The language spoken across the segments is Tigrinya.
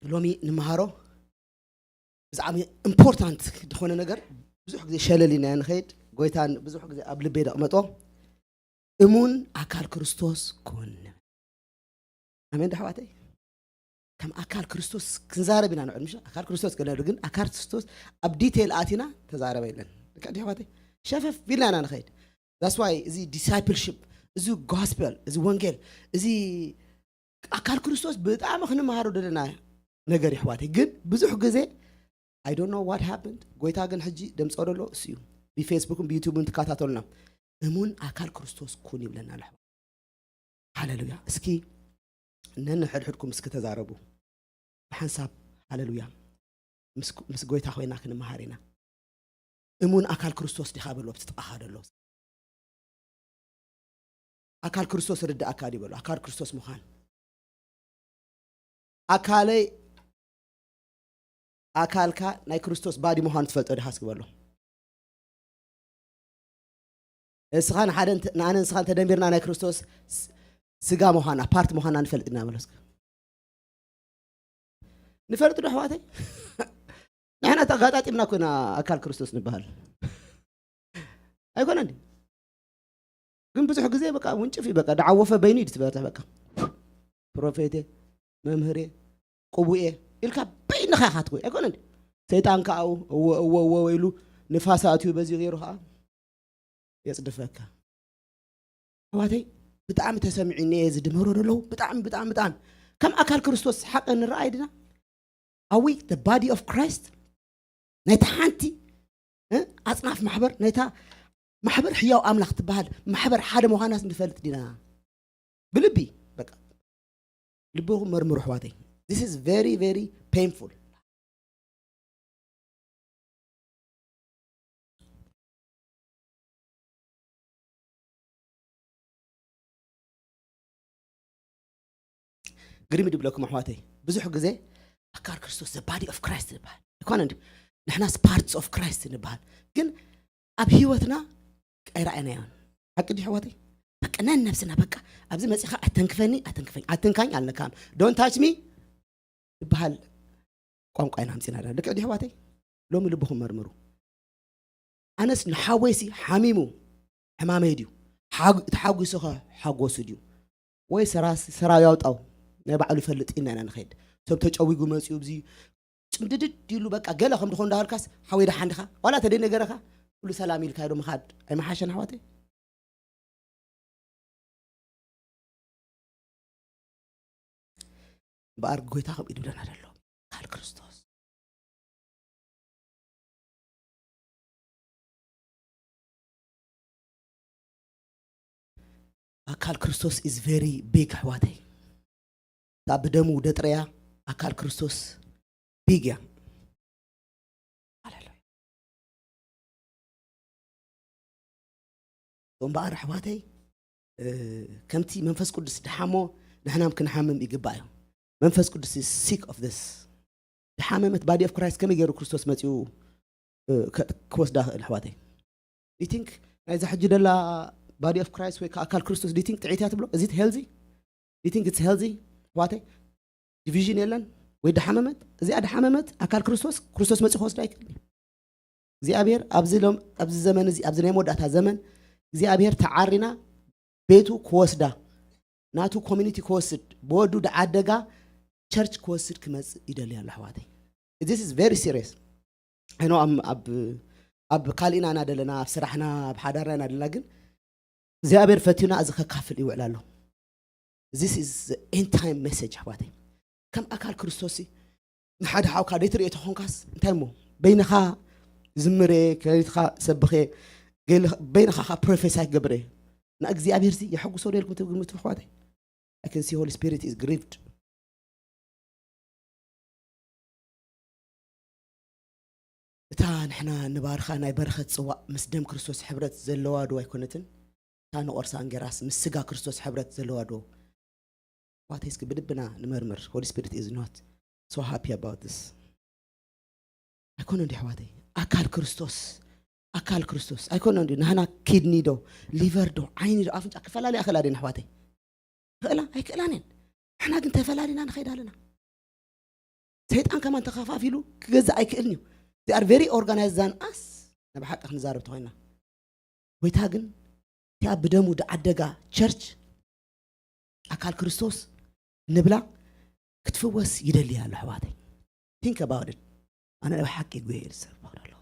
ሎሚ ንመሃሮ ብዛዕባ ኢምፖርታንት ዝኾነ ነገር ብዙሕ ግዜ ሸለል ኢና ንኸይድ። ጎይታን ብዙሕ ግዜ ኣብ ልቤ ደቕመጦ እሙን ኣካል ክርስቶስ ኩን። ኣሜን ዶ ኣሕዋተይ? ከም ኣካል ክርስቶስ ክንዛረብ ኢና ንዕድ ምሽ ኣካል ክርስቶስ ገለ ግን ኣካል ክርስቶስ ኣብ ዲቴል ኣቲና ተዛረበ የለን። ልክዕ ዲ ኣሕዋተይ? ሸፈፍ ኢልና ኢና ንኸይድ። That's why እዚ ዲሳይፕልሽፕ፣ እዚ ጎስፐል፣ እዚ ወንጌል፣ እዚ ኣካል ክርስቶስ ብጣዕሚ ክንመሃሮ ደለና ነገር ይሕዋተይ። ግን ብዙሕ ግዜ I don't know what happened። ጎይታ ግን ሕጂ ደምፀ ደሎ እሱ እዩ። ብፌስቡክን ብዩቱብን ትከታተሉና እሙን ኣካል ክርስቶስ ኩን ይብለና ኣሎ። ሃሌሉያ። እስኪ ነንሕድሕድኩም እስኪ ተዛረቡ ብሓንሳብ። ሃሌሉያ። ምስ ጎይታ ኮይና ክንመሃር ኢና። እሙን ኣካል ክርስቶስ ዲኻ በሎ ብትጥቓኻ ደሎ። ኣካል ክርስቶስ ርዳእካ ድዩ በሎ። ኣካል ክርስቶስ ምዃን ኣካለይ ኣካልካ ናይ ክርስቶስ ባዲ ምዃኑ ትፈልጦ ዲኻ እስኪ በሎ። እስኻ ንሓደ ንኣነ ንስኻ እንተደሚርና ናይ ክርስቶስ ስጋ ምዃና ፓርት ምዃና ንፈልጥ ኢና በሎ እስኪ። ንፈልጥ ዶ ኣሕዋተይ? ንሕና ተጋጣጢምና ኮይና ኣካል ክርስቶስ ንበሃል ኣይኮነን። ግን ብዙሕ ግዜ በቃ ውንጭፍ እዩ። በቃ ዳዓወፈ በይኑ እዩ ትበርትሕ። በቃ ፕሮፌቴ፣ መምህሬ፣ ቅቡኤ ኢልካ በይንኻ ኢኻ ትጎይ። ኣይኮነን። ሰይጣን ከኣ እወ፣ እወ፣ እወ፣ እወ ኢሉ ንፋስ ኣእትዩ በዚ ገይሩ ከኣ የጽድፈካ። ኣሕዋተይ፣ ብጣዕሚ ተሰሚዑኒ እየ ዝድመሮ ዘለዉ። ብጣዕሚ፣ ብጣዕሚ፣ ብጣዕሚ። ከም ኣካል ክርስቶስ ሓቂ ንረኣይ ድና? Are we the body of Christ? ናይታ ሓንቲ፣ እ? ኣጽናፍ ማሕበር፣ ናይታ ማሕበር ሕያው ኣምላኽ ትበሃል ማሕበር ሓደ ምዃናስ ንፈልጥ ዲና? ብልቢ፣ በቃ። ልብኹም መርምሩ ኣሕዋተይ። This is very, very painful። ግርም ድብለኩም ኣሕዋተይ። ብዙሕ ግዜ ኣካል ክርስቶስ the body of Christ ንበሃል። ኣይኮነ እንዲ ንሕናስ parts of Christ ንበሃል። ግን ኣብ ህይወትና ኣይረኣናዮን። ሓቂ ድዩ ኣሕዋተይ? በቃ ነን ነብስና በቃ ኣብዚ መጺኻ ኣተንክፈኒ፣ ኣተንክፈኝ፣ ኣትንካኝ ኣልነካም። Don't touch me ዝበሃል ቋንቋ ኢና ኣምጺና ኣለና። ልክዕ ድዩ ኣሕዋተይ? ሎሚ ልብኹም መርምሩ። ኣነስ ንሓወይሲ ሓሚሙ ሕማመይ ድዩ? ሓጉ-፣ ተሓጒሱ ኸ ሓጎሱ ድዩ? ወይ ሰራ-፣ ሰራዊ ኣውጣው ናይ ባዕሉ ይፈልጥ ኢልና ኢና ንኸይድ። ሰብ ተጨዊጉ መጺኡ ኣብዚ ጭምድድድ ኢሉ በቃ ገለ ከም ድኾን እንዳበልካስ ሓወይ ደሓን ዲኻ? ዋላ ተደይነገረኻ ኩሉ ሰላም ኢልካዮ ዶ ምኻድ ኣይመሓሸን ኣሕዋተይ? እምበኣር ጎይታ ከምኡ ይብለና ዘሎ ኣካል ክርስቶስ። ኣካል ክርስቶስ is very big ኣሕዋተይ። እታ ብደሙ ደጥረያ ኣካል ክርስቶስ ቢግ እያ። ሃሌሉያ። እምበኣር ኣሕዋተይ፣ እ፣ ከምቲ መንፈስ ቅዱስ ደሓሞ ንሕናም ክንሓምም ይግባእ እዩ። መንፈስ ቅዱስ is sick of this። ደሓመመት body of Christ ከመይ ገይሩ ክርስቶስ መጺኡ፣ እ፣ ከ-፣ ክወስዳ ክእል ኣሕዋተይ? Do you think ናይዛ ሕጂ ደላ body of Christ ወይ ከዓ ኣካል ክርስቶስ do you think ጥዕት እያ ትብሎ? Is it healthy? Do you think it's healthy ኣሕዋተይ? ዲቪዥን የለን ወይ ደሓመመት? እዚኣ ደሓመመት ኣካል ክርስቶስ፣ ክርስቶስ መጺኡ ክወስዳ ኣይክእልን እዩ። እግዚኣብሔር ኣብዚ ሎም-፣ ኣብዚ ዘመን እዚ፣ ኣብዚ ናይ መወዳእታ ዘመን እግዚኣብሔር ተዓሪና ቤቱ ክወስዳ፣ ናቱ ኮሚኒቲ ክወስድ፣ ብወዱ ደዓደጋ ቸርች ክወስድ ክመጽእ ይደሊ ኣሎ ኣሕዋተይ። This is very serious። I know ኣብ፣ ኣብ፣ ኣብ ካልእና ኢና ደለና፣ ኣብ ስራሕና፣ ኣብ ሓዳርና ኢና ደለና፣ ግን እግዚኣብሔር ፈትዩና እዚ ከካፍል ይውዕል ኣሎ። This is the end time message ኣሕዋተይ። ከም ኣካል ክርስቶስ ንሓደ ሓውካ ደይትርእዮ ተኾንካስ እንታይ እሞ በይንኻ ዝምሬ ከይትኻ ሰብኸ ገለ በይንኻ ካ ፕሮፌሳይ ክገብር እየ። ንእግዚኣብሔር ሲ የሐጉሶ ዶ ኢልኩም ትግምቱ ኣሕዋተይ? I can see Holy Spirit is grieved። እታ ንሕና ንባርኻ ናይ በረኸት ጽዋእ ምስ ደም ክርስቶስ ሕብረት ዘለዋ ዶ ኣይኮነትን? እታ ንቆርሳ እንጌራስ ምስ ስጋ ክርስቶስ ሕብረት ዘለዋ ዶ? ኣሕዋተይ እስኪ ብልብና ንመርምር። Holy Spirit is not so happy about this። ኣይኮነ እንዲ ኣሕዋተይ ኣካል ክርስቶስ፣ ኣካል ክርስቶስ ኣይኮነ እንዲ ናህና ኪድኒ ዶ ሊቨር ዶ ዓይኒ ዶ ኣፍንጫ ክፈላለያ ክእላ ደን ኣሕዋተይ? ክእላ ኣይክእላን እየን። ንሕና ግን ተፈላሊና ንኸይድ ኣለና። ሰይጣን ከማን ተኸፋፊሉ ክገዝእ ኣይክእልን እዩ። They are very organized than us። ንብሓቂ ክንዛረብ ተኾይና፣ ጎይታ ግን እቲኣ ብደሙ ዝዓደጋ ቸርች፣ ኣካል ክርስቶስ ንብላ፣ ክትፍወስ ይደሊ ኣሎ ኣሕዋተይ። Think about it። ኣነ ብሓቂ ጉየ ዝሰርብ ኣለኹ።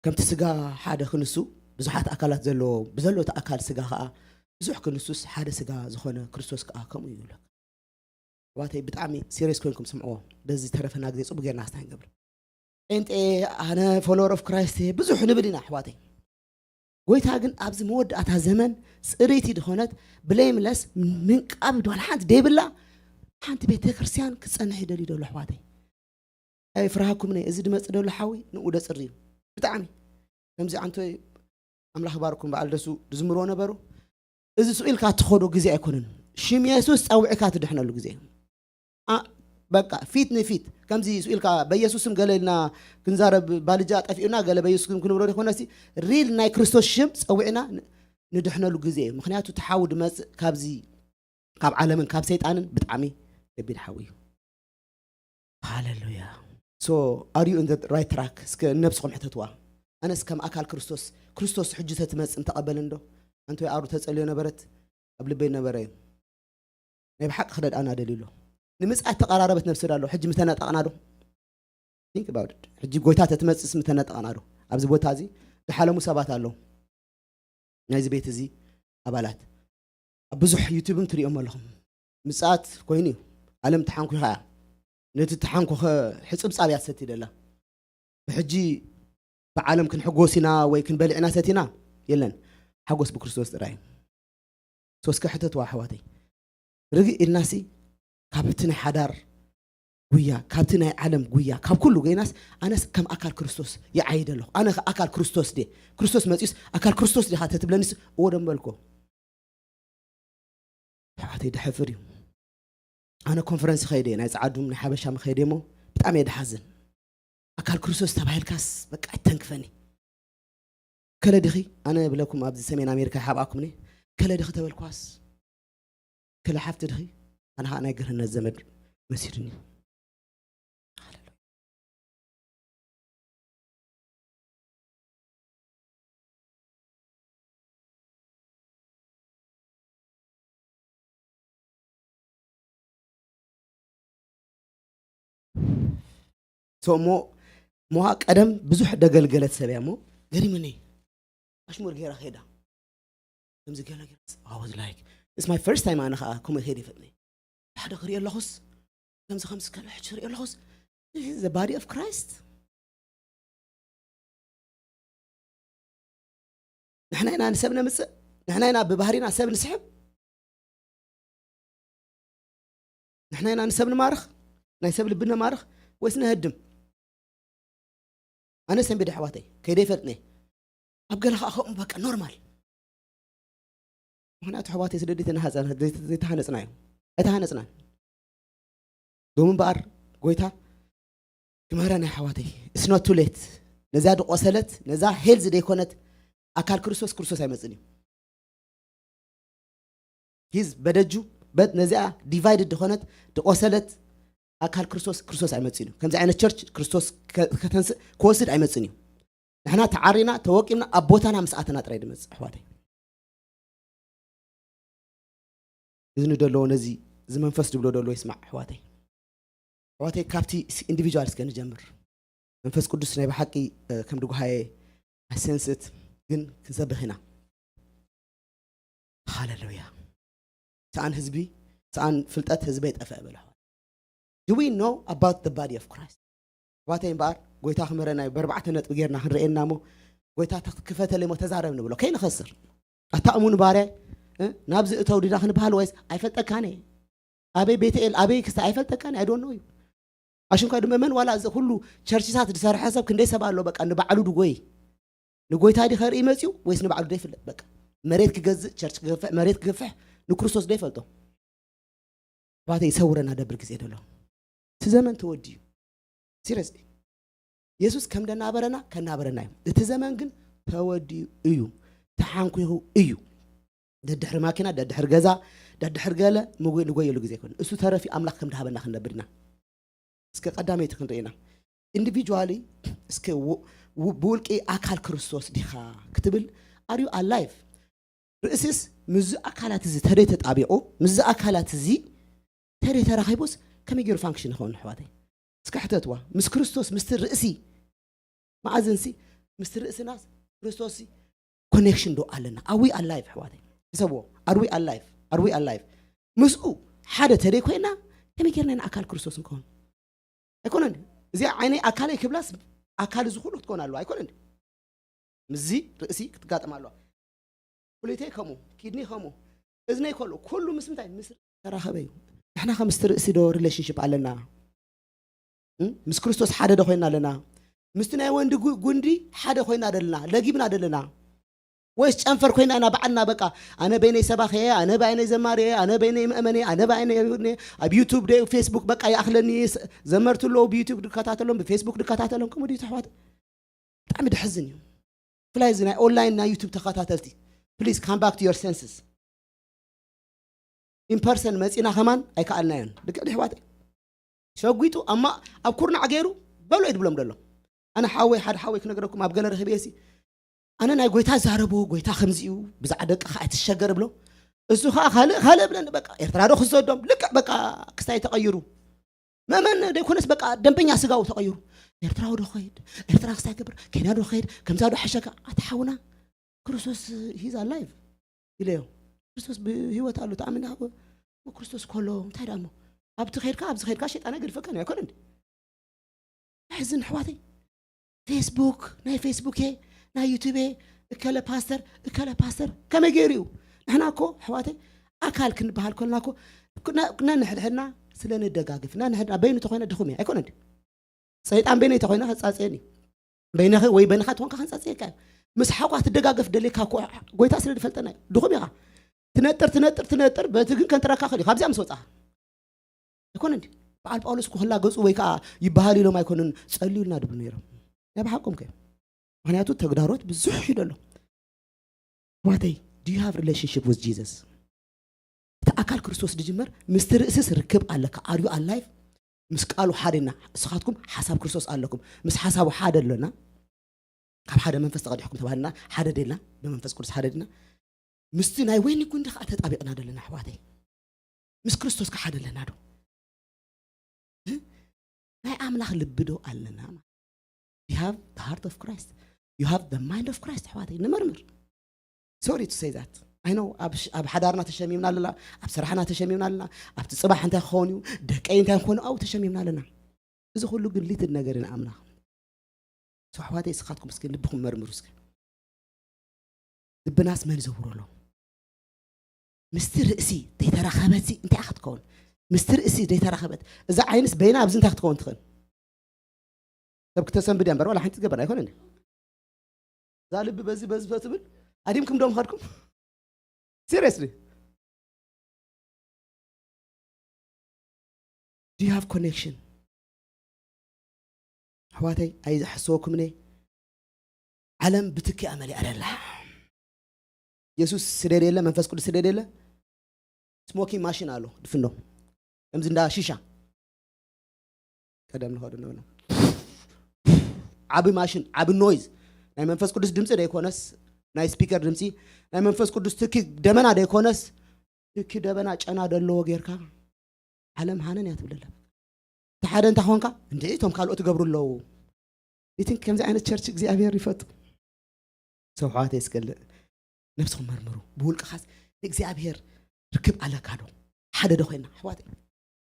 ከምቲ ስጋ ሓደ ክንሱ ብዙሓት ኣካላት ዘለዎ፣ ብዘሎ እቲ ኣካል ስጋ ከዓ ብዙሕ ክንሱስ ሓደ ስጋ ዝኾነ ክርስቶስ ከዓ ከምኡ እዩ ይብለካ። ኣሕዋተይ ብጣዕሚ ሲሪየስ ኮይንኩም ስምዕዎ። በዚ ተረፈና ግዜ ጽቡቅ ጌርና ክስታይ ንገብር። ጴንጤ፣ ኣነ ፎሎወር ኦፍ ክራይስት ብዙሕ ንብል ኢና ኣሕዋተይ። ጎይታ ግን ኣብዚ መወዳእታ ዘመን ጽርይቲ ዝኾነት ብሌምለስ ምንቃብ ዶል ሓንቲ ደይብላ ሓንቲ ቤተ ክርስቲያን ክጸንሕ ይደልዩ ደሎ ኣሕዋተይ። ኣይፍርሃኩም ነይ፣ እዚ ድመጽእ ደሎ ሓዊ ንኡ ደጽሪ እዩ። ብጣዕሚ ከምዚ ኣንቶይ ኣምላኽ ባርኩም በዓል ደሱ ዝዝምርዎ ነበሩ። እዚ ስኢልካ ትኸዶ ግዜ ኣይኮነን። ሽም የሱስ ጸዊዕካ ትድሕነሉ ግዜ እዩ። ኣ፣ በቃ ፊት ንፊት ከምዚ ስኢልካ በየሱስም ገለ ኢልና ክንዛረብ፣ ባልጃ ጠፊኡና ገለ በየሱስ ክንብሎ ይኮነሲ፣ ሪል ናይ ክርስቶስ ሽም ጸዊዕና ን-፣ ንድሕነሉ ግዜ እዩ። ምክንያቱ እቲ ሓዊ ድመጽእ ካብዚ፣ ካብ ዓለምን ካብ ሰይጣንን ብጣዕሚ ከቢድ ሓዊ እዩ። ሃሌሉያ። So are you in the right track? እስከ ነብስኹም ሕተትዋ። ኣነስ ከም ኣካል ክርስቶስ፣ ክርስቶስ ሕጂ ተትመጽእ እንተቐበልን ዶ? ኣንቶ ኣሩ ተጸልዮ ነበረት፣ ኣብ ልበይ ነበረ እዩ። ናይ ብሓቂ ክረድኣና ደልዩ ኣሎ። ንምጽኣት ተቐራረበት ነብሲ ዶ ኣሎ? ሕጂ ምተነጠቕና ዶ? Think about it። ሕጂ ጎይታ ተትመጽእስ ምተነጠቕና ዶ? ኣብዚ ቦታ እዚ ዝሓለሙ ሰባት ኣለዉ። ናይዚ ቤት እዚ ኣባላት ኣብ ብዙሕ ዩቱብም ትሪኦም ኣለኹም። ምጽኣት ኮይኑ እዩ። ዓለም ተሓንኩኻ እያ። ነቲ ተሓንኩኸ ሕጽብጻብ እያ ትሰቲ ደላ። ብሕጂ ብዓለም ክንሕጎስ ኢና ወይ ክንበልዕ ኢና ሰቲና? የለን። ሓጎስ ብክርስቶስ ጥራይ እዩ። ሶስከ ሕተትዋ ኣሕዋተይ። ርግእ ኢልናሲ ካብቲ ናይ ሓዳር ጉያ፣ ካብቲ ናይ ዓለም ጉያ፣ ካብ ኩሉ ገይናስ ኣነስ ከም ኣካል ክርስቶስ ይዓይድ ኣለኹ። ኣነ ከ ኣካል ክርስቶስ ድየ? ክርስቶስ መጺኡስ ኣካል ክርስቶስ ዲኻ ተትብለኒስ እወ ደምበልኮ። ኣሕዋተይ ደሕፍር እዩ። ኣነ ኮንፈረንስ ኸይደ ናይ ጸዓዱም ናይ ሓበሻ ኸይደ እሞ ብጣዕሚ እየ ደሓዝን። ኣካል ክርስቶስ ተባሂልካስ በቃ ኣይተንክፈኒ። ከለ ዲኺ ኣነ ብለኩም ኣብዚ ሰሜን ኣሜሪካ ይሓብኣኩም ነ ከለ ዲኺ ተበልኳስ ከለ ሓፍቲ ዲኺ ኣነ ኸዓ ናይ ገርህነት ዘመድ መሲሉኒ። So እሞ ሞሃ ቀደም ብዙሕ ደገልገለት ሰብ እያ እሞ ገሪምኒ። ኣሽሙር ገይራ ከይዳ ከምዚ ገለ ገይራ I was like, it's my first time። ኣነ ከዓ ከምኡ ከይደ ይፈጥኒ ሓደ ክሪኦ ኣለኹስ ከምዚ ከምዚ ከለ ሕጂ ክሪኦ ኣለኹስ the body of Christ። ንሕና ኢና ንሰብ ነምጽእ፣ ንሕና ኢና ብባህሪና ሰብ ንስሕብ፣ ንሕና ኢና ንሰብ ንማርኽ፣ ናይ ሰብ ልቢ ነማርኽ ወይስ ነህድም? ኣነ ሰንቢደ ኣሕዋተይ ከይደ ይፈልጥኒ ኣብ ገለ ከዓ ከምኡ በቃ ኖርማል። ምክንያቱ ኣሕዋተይ ስለ ዘይተናሃፀ ዘይተሃነፅና እዩ ኣይተሃነፅናን። ሎም እምበኣር ጎይታ ክምህረና ኣሕዋተይ። It's not too late። ነዛ ድቆሰለት ነዛ ሄልዝ ዘይኮነት ኣካል ክርስቶስ ክርስቶስ ኣይመፅን እዩ። ሂዝ በደጁ በት ነዚኣ ዲቫይድድ ዝኾነት ድቆሰለት ኣካል ክርስቶስ ክርስቶስ ኣይመፅን እዩ። ከምዚ ዓይነት ቸርች ክርስቶስ ከ- ከተንስእ ክወስድ ኣይመፅን እዩ። ንሕና ተዓሪና ተወቂምና ኣብ ቦታና ምስ ኣተና ጥራይ ድመፅእ ኣሕዋተይ። እዚ ንደለዎ ነዚ እዚ መንፈስ ዝብሎ ደሎ ይስማዕ ኣሕዋተይ። ኣሕዋተይ ካብቲ ኢንዲቪጁዋል እስከ ንጀምር። መንፈስ ቅዱስ ናይ ብሓቂ ከም ድጉሃየ ኣይሰንስት ግን ክንሰብኽ ኢና። ሃሌሉያ። ሰኣን ህዝቢ ሰኣን ፍልጠት ህዝበይ ጠፍአ በለ። Do we know about the body of Christ? ኣሕዋተይ እምበኣር ጎይታ ክምህረና እዩ። ብኣርባዕተ ነጥቢ ጌርና ክንርእየና እሞ ጎይታ ክፈተለይ እሞ ተዛረብ ንብሎ ከይንኸስር። ኣታ እሙን ባርያይ እ? ናብዚ እተው ዲና ክንበሃል ወይስ ኣይፈልጠካን እየ ኣበይ ቤተኤል ኣበይ ክስተ ኣይፈልጠካን እየ I don't know you። ኣሽንኳ ድማ መን ዋላ እዚ ኩሉ ቸርችታት ዝሰርሐ ሰብ ክንደይ ሰብ ኣሎ በቃ ንባዕሉ ድጎይ ንጎይታ ዲ ከርኢ መፅዩ ወይስ ንባዕሉ ዶ ይፍለጥ በቃ መሬት ክገዝእ ቸርች ክገፍሕ መሬት ክገፍሕ ንክርስቶስ ዶ ይፈልጦ። ኣሕዋተይ ይሰውረና ደብር ግዜ ደሎ እቲ ዘመን ተወዲዩ። ሲሪየስሊ የሱስ ከም ደናበረና ከናበረና እዩ። እቲ ዘመን ግን ተወዲኡ እዩ፣ ተሓንኪኹ እዩ። ደድሕሪ ማኪና፣ ደድሕሪ ገዛ፣ ደድሕሪ ገለ ምጉ-፣ ንጎየሉ ግዜ ይኮን። እሱ ተረፊ ኣምላኽ ከም ድሃበና ክንነብር ኢና። እስከ ቀዳመይቲ ክንርኢ ኢና። ኢንዲቪጁዋሊ እስከ ው-፣ ው-፣ ብውልቂ ኣካል ክርስቶስ ዲኻ ክትብል፣ are you alive? ርእሲስ ምስዚ ኣካላት እዚ ተደይ ተጣቢቑ፣ ምስዚ ኣካላት እዚ ተደይ ተራኺቡስ ከመይ ገይሩ ፋንክሽን ይኸውን ኣሕዋተይ? እስከ ሕተትዋ። ምስ ክርስቶስ፣ ምስቲ ርእሲ መኣዝንሲ፣ ምስቲ ርእስናስ ክርስቶስሲ ኮኔክሽን ዶ ኣለና? Are we alive ኣሕዋተይ? ሕሰብዎ። Are we alive? Are we alive? ምስኡ ሓደ ተደይ ኮይና ከመይ ጌርና ኢና ኣካል ክርስቶስ ንከውን? ኣይኮነን። እዚኣ ዓይነይ ኣካለይ ክብላስ ኣካል እዚ ኩሉ ክትኮን ኣለዋ። ኣይኮነን። ምስዚ ርእሲ ክትጋጠም ኣለዋ። ኩሊተይ ከምኡ፣ ኪድኒ ከምኡ፣ እዝነይ ከሉ፣ ኩሉ ምስ ምንታይ? ምስ ርእሲ ተራኸበ እዩ። ንሕና ከ ምስቲ ርእሲ ዶ ሪሌሽንሽፕ ኣለና? እም? ምስ ክርስቶስ ሓደ ዶ ኮይና ኣለና? ምስቲ ናይ ወንዲ ጉ-፣ ጉንዲ ሓደ ኮይና ደለና? ለጊብና ደለና? ወይስ ጨንፈር ኮይና ኢና ባዕልና በቃ፣ ኣነ በይነይ ሰባኽ እየ፣ ኣነ በይነይ ዘማሪ እየ፣ ኣነ በይነይ መእመን እየ፣ ኣነ በይነይ ይሁድ እየ፣ ኣብ ዩቱብ ዶ ፌስቡክ በቃ ይኣኽለኒ፣ ስ-፣ ዘመርቲ ኣለዉ ብዩቱብ ድከታተሎም፣ ብፌስቡክ ድከታተሎም፣ ከምኡ ድዩ ኣሕዋት? ብጣዕሚ ደሕዝን እዩ። ብፍላይ እዚ ናይ ኦንላይን ናይ ዩቱብ ተኸታተልቲ፣ please come back to your senses። ኢን ፐርሰን መጺና ከማን ኣይከኣልናዮን። ልክዕ ድዩ ኣሕዋተይ? ሸጒጡ ኣማ-፣ ኣብ ኩርናዕ ገይሩ በሎ እዩ ድብሎም ደሎ። ኣነ ሓወይ፣ ሓደ ሓወይ ክነግረኩም ኣብ ገለ ረኺበ እየሲ፣ ኣነ ናይ ጎይታ ዛረቦ፣ ጎይታ ከምዚ እዩ፣ ብዛዕባ ደቅኻ ኣይትሸገር ብሎ። እሱ ኸኣ ካልእ፣ ካልእ ብለኒ በቃ፣ ኤርትራ ዶ ክሰዶም? ልክዕ በቃ ክስታይ ተቐይሩ። መእመን ደይኮነስ በቃ ደንበኛ ስጋው ተቐይሩ። ኤርትራዊ ዶ ኸይድ? ኤርትራ ክስታይ ክገብር? ኬንያ ዶ ኸይድ? ከምዛ ዶ ሓሸካ? ኣታ ሓውና፣ ክርስቶስ he's alive ኢለዮ። ክርስቶስ ብህይወት ኣሎ፣ ተኣሚንካ እኮ፣ እሞ ክርስቶስ ከሎ እንታይ ደኣ እሞ? ኣብቲ ኸይድካ፣ ኣብዚ ኸይድካ ሸይጣን ኣይገድፈካን እዩ፣ ኣይኮነን ድዩ? ኣሕዝን ኣሕዋተይ። ፌስቡክ፣ ናይ ፌስቡኬ፣ ናይ ዩቱቤ፣ እከለ ፓስተር፣ እከለ ፓስተር፣ ከመይ ገይሩ እዩ? ንሕና እኮ ኣሕዋተይ፣ ኣካል ክንበሃል ከለና እኮ፣ ና-፣ ነንሕድሕድና ስለ ንደጋግፍ፣ ነንሕድና በይኑ ተኾይነ ድኹም እየ፣ ኣይኮነን ድዩ? ሰይጣን በይነይ ተኾይነ ከጻጽየኒ። በይነኸ ወይ በይንኻ ትኾንካ ከንጻጽየካ እዩ። ምስ ሓቋ ትደጋገፍ ደሌካ እኮ ጎይታ ስለ ዝፈልጠና እዩ። ድኹም ኢኻ። ትነጥር፣ ትነጥር፣ ትነጥር፣ በቲ ግን ከንጥረካ ክእል እዩ። ካብዚኣ ምስ ወጻኻ። ኣይኮነን ድዩ? በዓል ጳውሎስ እኮ ክላገጹ ወይ ከኣ ይበሃል ኢሎም ኣይኮኑን፣ ጸልዩልና ድብሉ ነይሮም። ናይ ብሓቆም ከ? ምኽንያቱ ተግዳሮት ብዙሕ እዩ ደሎ። ኣሕዋተይ፣ do you have relationship with Jesus? እቲ ኣካል ክርስቶስ ድጅመር ምስቲ ርእስስ ርክብ ኣለካ። Are you alive? ምስ ቃሉ ሓደ ኢና። ንስኻትኩም ሓሳብ ክርስቶስ ኣለኩም። ምስ ሓሳቡ ሓደ ኣሎና። ካብ ሓደ መንፈስ ተቐዲሕኩም ተባህልና፣ ሓደ ደልና፣ ብመንፈስ ቅዱስ ሓደ ደልና። ምስቲ ናይ ወይኒ ጉንዲ ከኣ ተጣቢቕና ደለና ኣሕዋተይ። ምስ ክርስቶስ ከ ሓደ ኣለና ዶ? እ? ናይ ኣምላኽ ልቢ ዶ ኣለና? You have the heart of Christ. You have the mind of Christ ኣሕዋተይ። ንመርምር። Sorry to say that. I know ኣብ ሽ-፣ ኣብ ሓዳርና ተሸሚምና ኣለና፣ ኣብ ስራሕና ተሸሚምና ኣለና፣ ኣብቲ ጽባሕ እንታይ ክኸውን እዩ፣ ደቀይ እንታይ ክኾኑ ኣብኡ ተሸሚምና ኣለና። እዚ ኩሉ ግን ሊትል ነገር እዩ ንኣምላኽ። So ኣሕዋተይ እስኻትኩም እስኪ ልብኹም መርምሩ እስኪ። ልብናስ መን ዘውሮ ኣሎ? ምስቲ ርእሲ ዘይተራኸበት እንታይ ክትከውን? ምስቲ ርእሲ ዘይተራኸበት እዛ ዓይንስ በይና ኣብዚ እንታይ ክትከውን ትኽእል? ሰብ ክተሰንብድ እያ እምበር ዋላ ሓንቲ ትገበር ኣይኮነን። እዛ ልቢ በዚ በዚ ትብል ኣዲምኩም ዶ ምኸድኩም? Seriously? Do you have connection? ኣሕዋተይ ኣይዝሓስወኩምኒ። ዓለም ብትኪ እያ መሊኣ ደላ። የሱስ ስደድ የለ፣ መንፈስ ቅዱስ ስደድ የለ። ስሞኪንግ ማሽን ኣሎ ድፍኖ፣ ከምዚ እንዳ ሺሻ ቀደም ንኸዱ ንብሎ። ዓቢ ማሽን፣ ዓቢ ኖይዝ፣ ናይ መንፈስ ቅዱስ ድምፂ ደይኮነስ፣ ናይ ስፒከር ድምፂ፣ ናይ መንፈስ ቅዱስ ትኪ ደመና ደይኮነስ፣ ትኪ ደበና ጨና ደለዎ ጌርካ ዓለም ሃነን እያ ትብለላ። እቲ ሓደ እንታይ ኾንካ እንደ እቶም ካልኦት ይገብሩ ኣለዉ። You think ከምዚ ዓይነት ቸርች እግዚኣብሔር ይፈቱ? ሰው ኣሕዋተይ እስከ ነብስኹም መርምሩ። ብውልቅኻስ ንእግዚኣብሔር ርክብ ኣለካ ዶ? ሓደ ዶ ኮይና ኣሕዋተይ?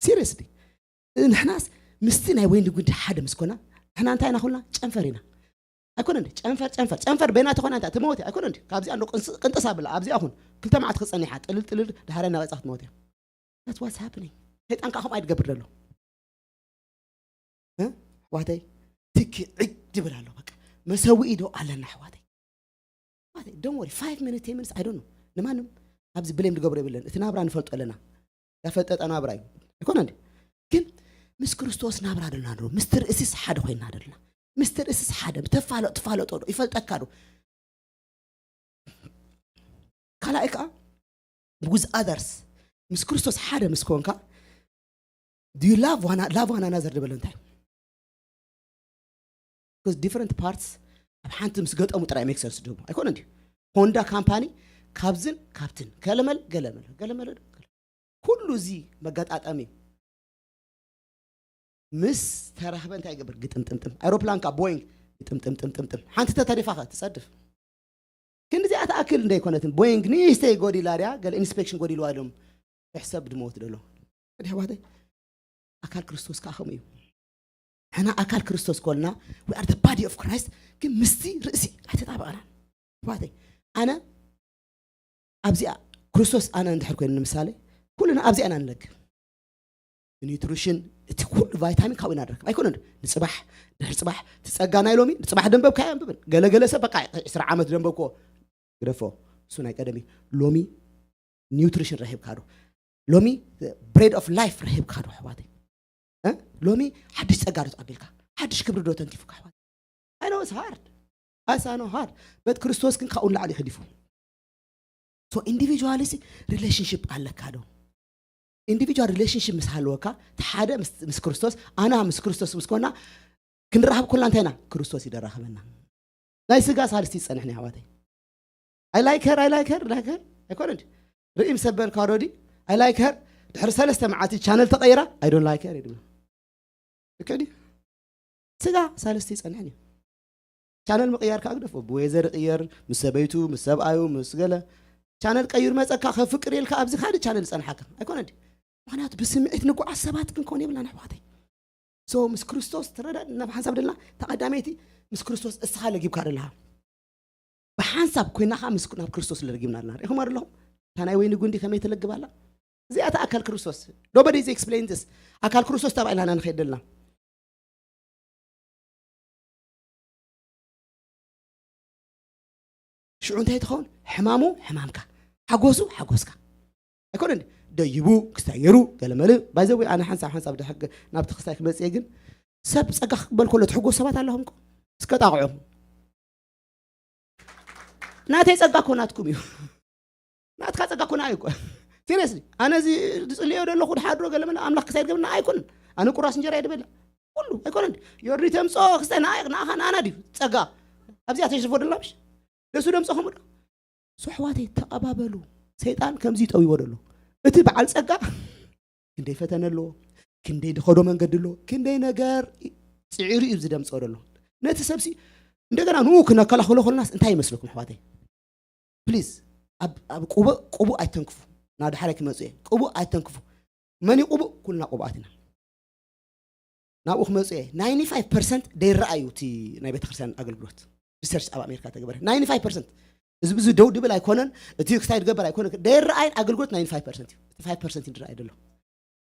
ሲሪየስሊ ንሕናስ ምስቲ ናይ ወይኒ ጉንዲ ሓደ ምስ ኮና ንሕና እንታይ ኢና ኩልና? ጨንፈር ኢና። ኣይኮነን ድዩ? ጨንፈር ጨንፈር ጨንፈር በይና ተኾና እንታይ ትመውት እያ? ኣይኮነን ድዩ? ካብዚኣ እንዶ ቅንስ-፣ ቅንጥስ ኣብላ ኣብዚኣ ኹን ክልተ መዓት ክጸኒሓ ጥልል ጥልል ድሓረ እናቐጻ ክትመውት እያ። That's what's happening። ሰይጣን ከዓ ከምኡ ኣይትገብር ዘሎ። እ? ኣሕዋተይ ትኪ ዕድ ይብል ኣሎ። በቃ መሰውኢ ዶ ኣለና ኣሕዋተይ? ኣሕዋተይ don't worry five minutes ten minutes I don't know ንማንም ኣብዚ ብሌም ዝገብሮ የብለን። እቲ ናብራ ንፈልጦ ኣለና። ያፈጠጠ ናብራ እዩ ኣይኮነ እንዲ ግን ምስ ክርስቶስ ናብራ ደልና ዶ ምስቲ ርእሲስ ሓደ ኮይና ደልና ምስቲ ርእሲስ ሓደ ተፋለጥ ትፋለጦ ዶ ይፈልጠካ ዶ ካልኣይ ከዓ with others፣ ምስ ክርስቶስ ሓደ ምስ ኮንካ፣ do you love one, love one another ዝበለ እንታይ? Because different parts ኣብ ሓንቲ ምስ ገጠሙ ጥራይ make sense ድህቡ ኣይኮነ እንዲ። ሆንዳ ካምፓኒ ካብዝን ካብትን ገለመል ገለመል ገለመል ኩሉ እዚ መገጣጠሚ ምስ ተራህበ እንታይ ይገብር? ግጥምጥምጥም። ኣይሮፕላንካ ቦይንግ ግጥምጥምጥምጥምጥም። ሓንቲ ተተሪፋኸ ትጸድፍ። ክንዲዚኣ ትኣክል እንደይኮነትን ቦይንግ ንእሽተይ ጎዲላ ድያ ገለ ኢንስፔክሽን ጎዲልዋ ኢሎም ሕሰብ ድመወት ደሎ። እንግዲህ ኣሕዋተይ ኣካል ክርስቶስ ከዓ ከምኡ እዩ። ሕና ኣካል ክርስቶስ ኮልና we are the body of Christ፣ ግን ምስቲ ርእሲ ኣይተጣበቐናን። ኣሕዋተይ ኣነ ኣብዚኣ ክርስቶስ ኣነ እንድሕር ኮይኑ ንምሳሌ ኩልና ኣብዚኣ ኢና ንለግብ። ኒውትሪሽን እቲ ኩሉ ቫይታሚን ካብኡ ኢና ንረክብ ኣይኮነን። ንፅባሕ ድሕሪ ፅባሕ ትፀጋ ናይ ሎሚ ንፅባሕ ደንበብካ ኣንብብን ገለገለ ሰብ በቃ ዕስራ ዓመት ደንበብኮ ግደፎ እሱ ናይ ቀደም እዩ። ሎሚ ኒውትሪሽን ረሂብካ ዶ? ሎሚ ብሬድ ኦፍ ላይፍ ረሂብካ ዶ ኣሕዋተይ? እ? ሎሚ ሓድሽ ፀጋ ዶ ተቐቢልካ? ሓድሽ ክብሪ ዶ ተንኪፉካ ኣሕዋተይ? I know it's hard. ኣሳ ነው ሃርድ በት ክርስቶስ ግን ካብኡ ንላዕሊ ይሕሊፉ። So individually relationship ኣለካ ዶ? Individual relationship ምስ ሃለወካ እቲ ሓደ ምስ ምስ ክርስቶስ ኣና ምስ ክርስቶስ ምስ ኮና ክንራኸብ ኮና እንታይ ኢና ክርስቶስ ይደራኸበና። ናይ ስጋ ሳልስቲ ይጸንሕኒ ኣሕዋተይ። I like her, I like her, like her ኣይኮነ እንዲ ርኢ ምስ በልካ ኦረዲ I like her ድሕሪ ሰለስተ መዓልቲ ቻነል ተቐይራ I don't like her ይድብሎ። ልክዕ ድዩ? ስጋ ሳልስቲ ይጸንሕን እዩ። ቻነል ምቕያር ከዓ ግደፎ። ብወይዘር ይቕየር፣ ምስ ሰበይቱ፣ ምስ ሰብኣዩ፣ ምስ ገለ ቻነል ቀይሩ መጸካ ከፍቅር ኢልካ ኣብዚ ካልእ ቻነል ይጸንሓካ ኣይኮነ እንዲ። ምኽንያቱ ብስምዒት ንጉዓዝ ሰባት ክንከውን የብልናን ኣሕዋተይ። So ምስ ክርስቶስ ትረዳእ ናብ ሓንሳብ ደልና ተቐዳመይቲ ምስ ክርስቶስ እስኻ ለጊብካ ደለኻ። ብሓንሳብ ኮይና ከዓ ምስ ናብ ክርስቶስ ለርጊምና ኣለና። ርኢኹም ኣለኹም እታ ናይ ወይኒ ጉንዲ ከመይ ትለግብ ኣላ? እዚኣ እታ ኣካል ክርስቶስ። Nobody is explain this። ኣካል ክርስቶስ ተባኢልና ኢና ንኸይድ ደልና። ሽዑ እንታይ ትኸውን? ሕማሙ ሕማምካ፣ ሓጎሱ ሓጎስካ። ኣይኮነን ደይቡ ክስታይ ገይሩ ገለመለ ባይዘወይ ኣነ ሓንሳብ ሓንሳብ ደሕግ ናብቲ ክስታይ ክመፅእ ግን ሰብ ፀጋ ክቅበል ከሎ ትሕጎስ ሰባት ኣለኹም እስከ ጣቕዑ። ናተይ ጸጋ እኮ ናትኩም እዩ። ናትካ ጸጋ እኮ ንዓይ እኮ። ሲሪየስሊ ኣነ እዚ ዝጽልዮ ዘለኹ ድሓድሮ ገለመለ ኣምላኽ ክሳይ ድገብና ኣይኮንን። ኣነ ቁራስ እንጀራ እየ ድበልዕ። ኩሉ ኣይኮነን። ዮርዲ ተምጾ ክስታይ ንዓይ ንዓኻ ንኣና ድዩ ጸጋ? ኣብዚኣ ተሽርፎ ደላ ምሽ? ደሱ ደምጾ ከምኡ ዶ? ሶሕዋተይ ተቐባበሉ። ሰይጣን ከምዚ ይጠውይዎ ደሎ። እቲ በዓል ጸጋ ክንደይ ፈተነ ኣለዎ፣ ክንደይ ድኸዶ መንገዲ ኣለዎ፣ ክንደይ ነገር ጽዒሩ እዩ ዝደምጾ ደሎ። ነቲ ሰብሲ እንደገና ንኡ ክነከላኸሎ ከለናስ እንታይ ይመስለኩም ኣሕዋተይ? ፕሊዝ ኣብ ኣብ ቅቡእ ቅቡእ ኣይተንክፉ። ናብ ዳሕራይ ክመጹ እየ። ቅቡእ ኣይተንክፉ። መን እዩ ቅቡእ? ኩልና ቅቡኣት ኢና። ናብኡ ክመጹ እየ። ናይንቲ ፋይቭ ፐርሰንት ደይረኣዩ እቲ ናይ ቤተክርስትያን ኣገልግሎት ሪሰርች ኣብ ኣሜሪካ ተገበረ። ናይንቲ ፋይቭ ፐርሰንት እዚ ብዙ ደው ድብል ኣይኮነን። እቲ ክሳይ ድገበር ኣይኮነን። ደይረኣይን ኣገልግሎት ናይንቲ ፋይቭ ፐርሰንት እዩ። እቲ ፋይቭ ፐርሰንት እዩ ድረኣይ ደሎ።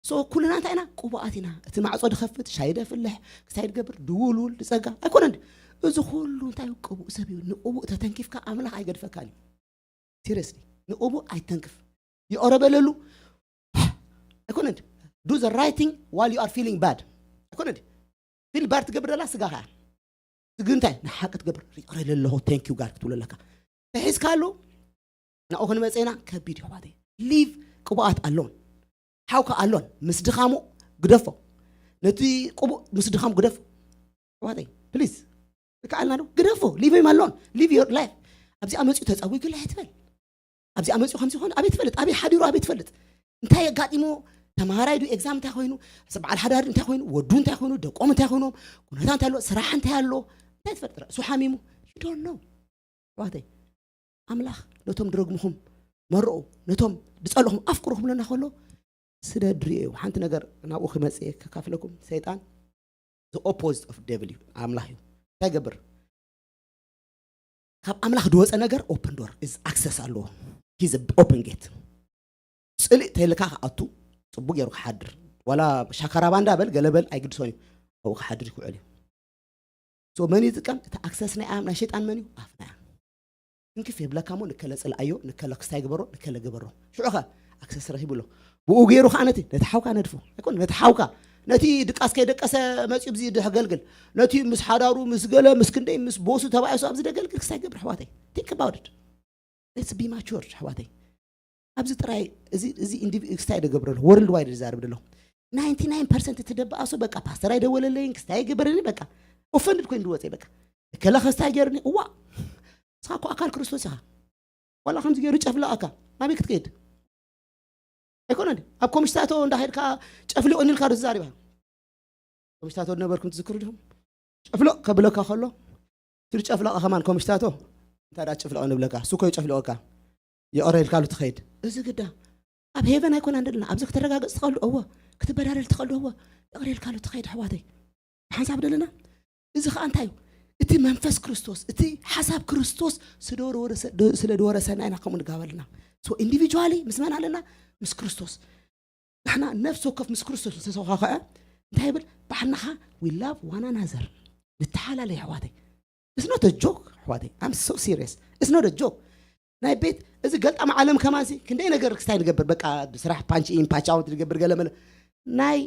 So ኩልና እንታይ ኢና? ቅቡኣት ኢና። እቲ ማዕጾ ድኸፍት፣ ሻይ ደፍልሕ፣ ክሳይ ድገብር፣ ድውልውል፣ ድጸጋ ኣይኮነን። እዚ ኩሉ እንታይ እዩ? ቅቡእ ሰብ እዩ። ንቅቡእ ተተንኪፍካ ኣምላኽ ኣይገድፈካን እዩ። ሲሪየስሊ ንቅቡእ ኣይተንክፍ። ይቕረ በለሉ ኣይኮነን። Do the right thing while you are feeling bad ኣይኮነን። ፊል ባድ ትገብር ደላ ስጋኻ እያ። ግን እንታይ ንሓቂ ትገብር? ይቕረ ለለኹ ቴንክ ዩ ጋድ ክትብሎ ኣለካ። ተሒዝካ ኣሎ ናብኡ ክንመፀና ከቢድ እዩ ኣሕዋተይ። ሊቭ ቅቡኣት ኣሎን ሓውካ ኣሎን ምስ ድኻሙ ግደፎ። ነቲ ቅቡእ ምስ ድኻሙ ግደፎ ኣሕዋተይ ፕሊዝ። ይከኣልና ዶ? ግደፎ። ሊቭ ሂም ኣሎን። ሊቭ ዮር ላይፍ። ኣብዚኣ መፂኡ ተፀዊጉ ላይ ኣይትበል። ኣብዚኣ መፂኡ ከምዚ ይኾን ኣበይ ትፈልጥ? ኣበይ ሓዲሩ ኣበይ ትፈልጥ? እንታይ ኣጋጢሞ? ተምሃራይ ዱ ኤግዛም እንታይ ኮይኑ? በዓል ሓዳር እንታይ ኮይኑ? ወዱ እንታይ ኮይኑ? ደቆም እንታይ ኮይኖም? ኩነታ እንታይ ኣሎ? ስራሕ እንታይ ኣሎ? እንታይ ትፈልጥ? ርእሱ ሓሚሙ you don't know። ኣሕዋተይ ኣምላኽ ነቶም ድረግምኹም መርቑ፣ ነቶም ድጸልኹም ኣፍቅሩ ክብለና ከሎ ስደድ ርእዮ። ሓንቲ ነገር ናብኡ ክመጽእ እየ ከካፍለኩም። ሰይጣን the opposite of devil እዩ፣ ኣምላኽ እዩ። እንታይ ይገብር? ካብ ኣምላኽ ዝወፀ ነገር ኦፕን ዶር is ኣክሰስ ኣለዎ። He's open gate። ፅልእ ተልካ ክኣቱ ፅቡቅ ገይሩ ክሓድር ዋላ ሻካራባንዳ በል ገለበል ኣይግድሶን እዩ። ኣብኡ ክሓድር ይክውዕል እዩ። So መን ይጥቀም? እቲ ኣክሰስ ናይ ኣም- ናይ ሸይጣን መን እዩ? ኣፍና እያ። እንክፍ የብለካ እሞ ንከለ ፅልኣዮ፣ ንከለ ክስታይ ግበሮ፣ ንከለ ግበሮ። ሽዑ ኸ ኣክሰስ ረኺቡ ኣሎ። ብኡ ገይሩ ከዓ ነቲ ነቲ ሓውካ ነድፎ ኣይኮን ነቲ ሓውካ ነቲ ድቃስ ከይደቀሰ መፅኡ ብዚ ደገልግል ነቲ ምስ ሓዳሩ ምስ ገለ ምስ ክንደይ ምስ ቦሱ ተባኢሱ ኣብዚ ደገልግል ክስታይ ገብር ኣሕዋተይ። Think about it. Let's be mature ኣሕዋተይ። ኣብዚ ጥራይ እዚ እዚ ኢንዲቪ ክስታይ ደገብረሉ ወርልድ ዋይድ ዝዛርብ ደሎ ናይንቲ ናይን ፐርሰንት እቲ ደበኣሱ በቃ ፓስተር ኣይደወለለይን ክስታይ ኣይገበረኒ በቃ ኦፈንድድ ኮይኑ ዝወፀ በቃ ከለ ከስታይ ገርኒ እዋ ንስኻ እኮ ኣካል ክርስቶስ ኢኻ ዋላ ከምዚ ገይሩ ጨፍለቐካ ናበይ ክትከይድ ኣይኮነን ኣብ ኮምሽታቶ እንዳኸድካ ጨፍሊቑ እንልካ ዶ ትዛሪባ ኮምሽታቶ ዝነበርኩም ትዝክሩ ዲኹም ጨፍለቕ ከብለካ ከሎ ትሪ ጨፍለቐ ከማን ኮምሽታቶ እንታይ ዳ ጨፍለቐ ንብለካ እሱ ኮዩ ጨፍለቐካ ይቕረ ኢልካሉ ትኸይድ እዚ ግዳ ኣብ ሄቨን ኣይኮና እንደለና ኣብዚ ክተረጋገጽ ትኸሉ እወ ክትበዳደል ትኸሉ እወ ይቕረ ኢልካሉ ትኸይድ ኣሕዋተይ ብሓንሳብ ደለና እዚ ከዓ እንታይ እዩ እቲ መንፈስ ክርስቶስ እቲ ሓሳብ ክርስቶስ ስለ ድወረሰና ኢና ከምኡ ንጋበልና ኢንዲቪጁዋሊ ምስ መን ኣለና ምስ ክርስቶስ ንሕና ነፍሲ ወከፍ ምስ ክርስቶስ ዝተሰኻኸዐ እንታይ ይብል ባሕናኻ we love one another ንተሓላለይ ኣሕዋተይ it's not a joke ኣሕዋተይ I'm so serious it's not a joke ናይ ቤት እዚ ገልጣም ዓለም ከማንሲ ክንደይ ነገር ክስታይ ንገብር በቃ ብስራሕ ፓንች ኢን ፓንች ኣውት ንገብር ገለ መለ ናይ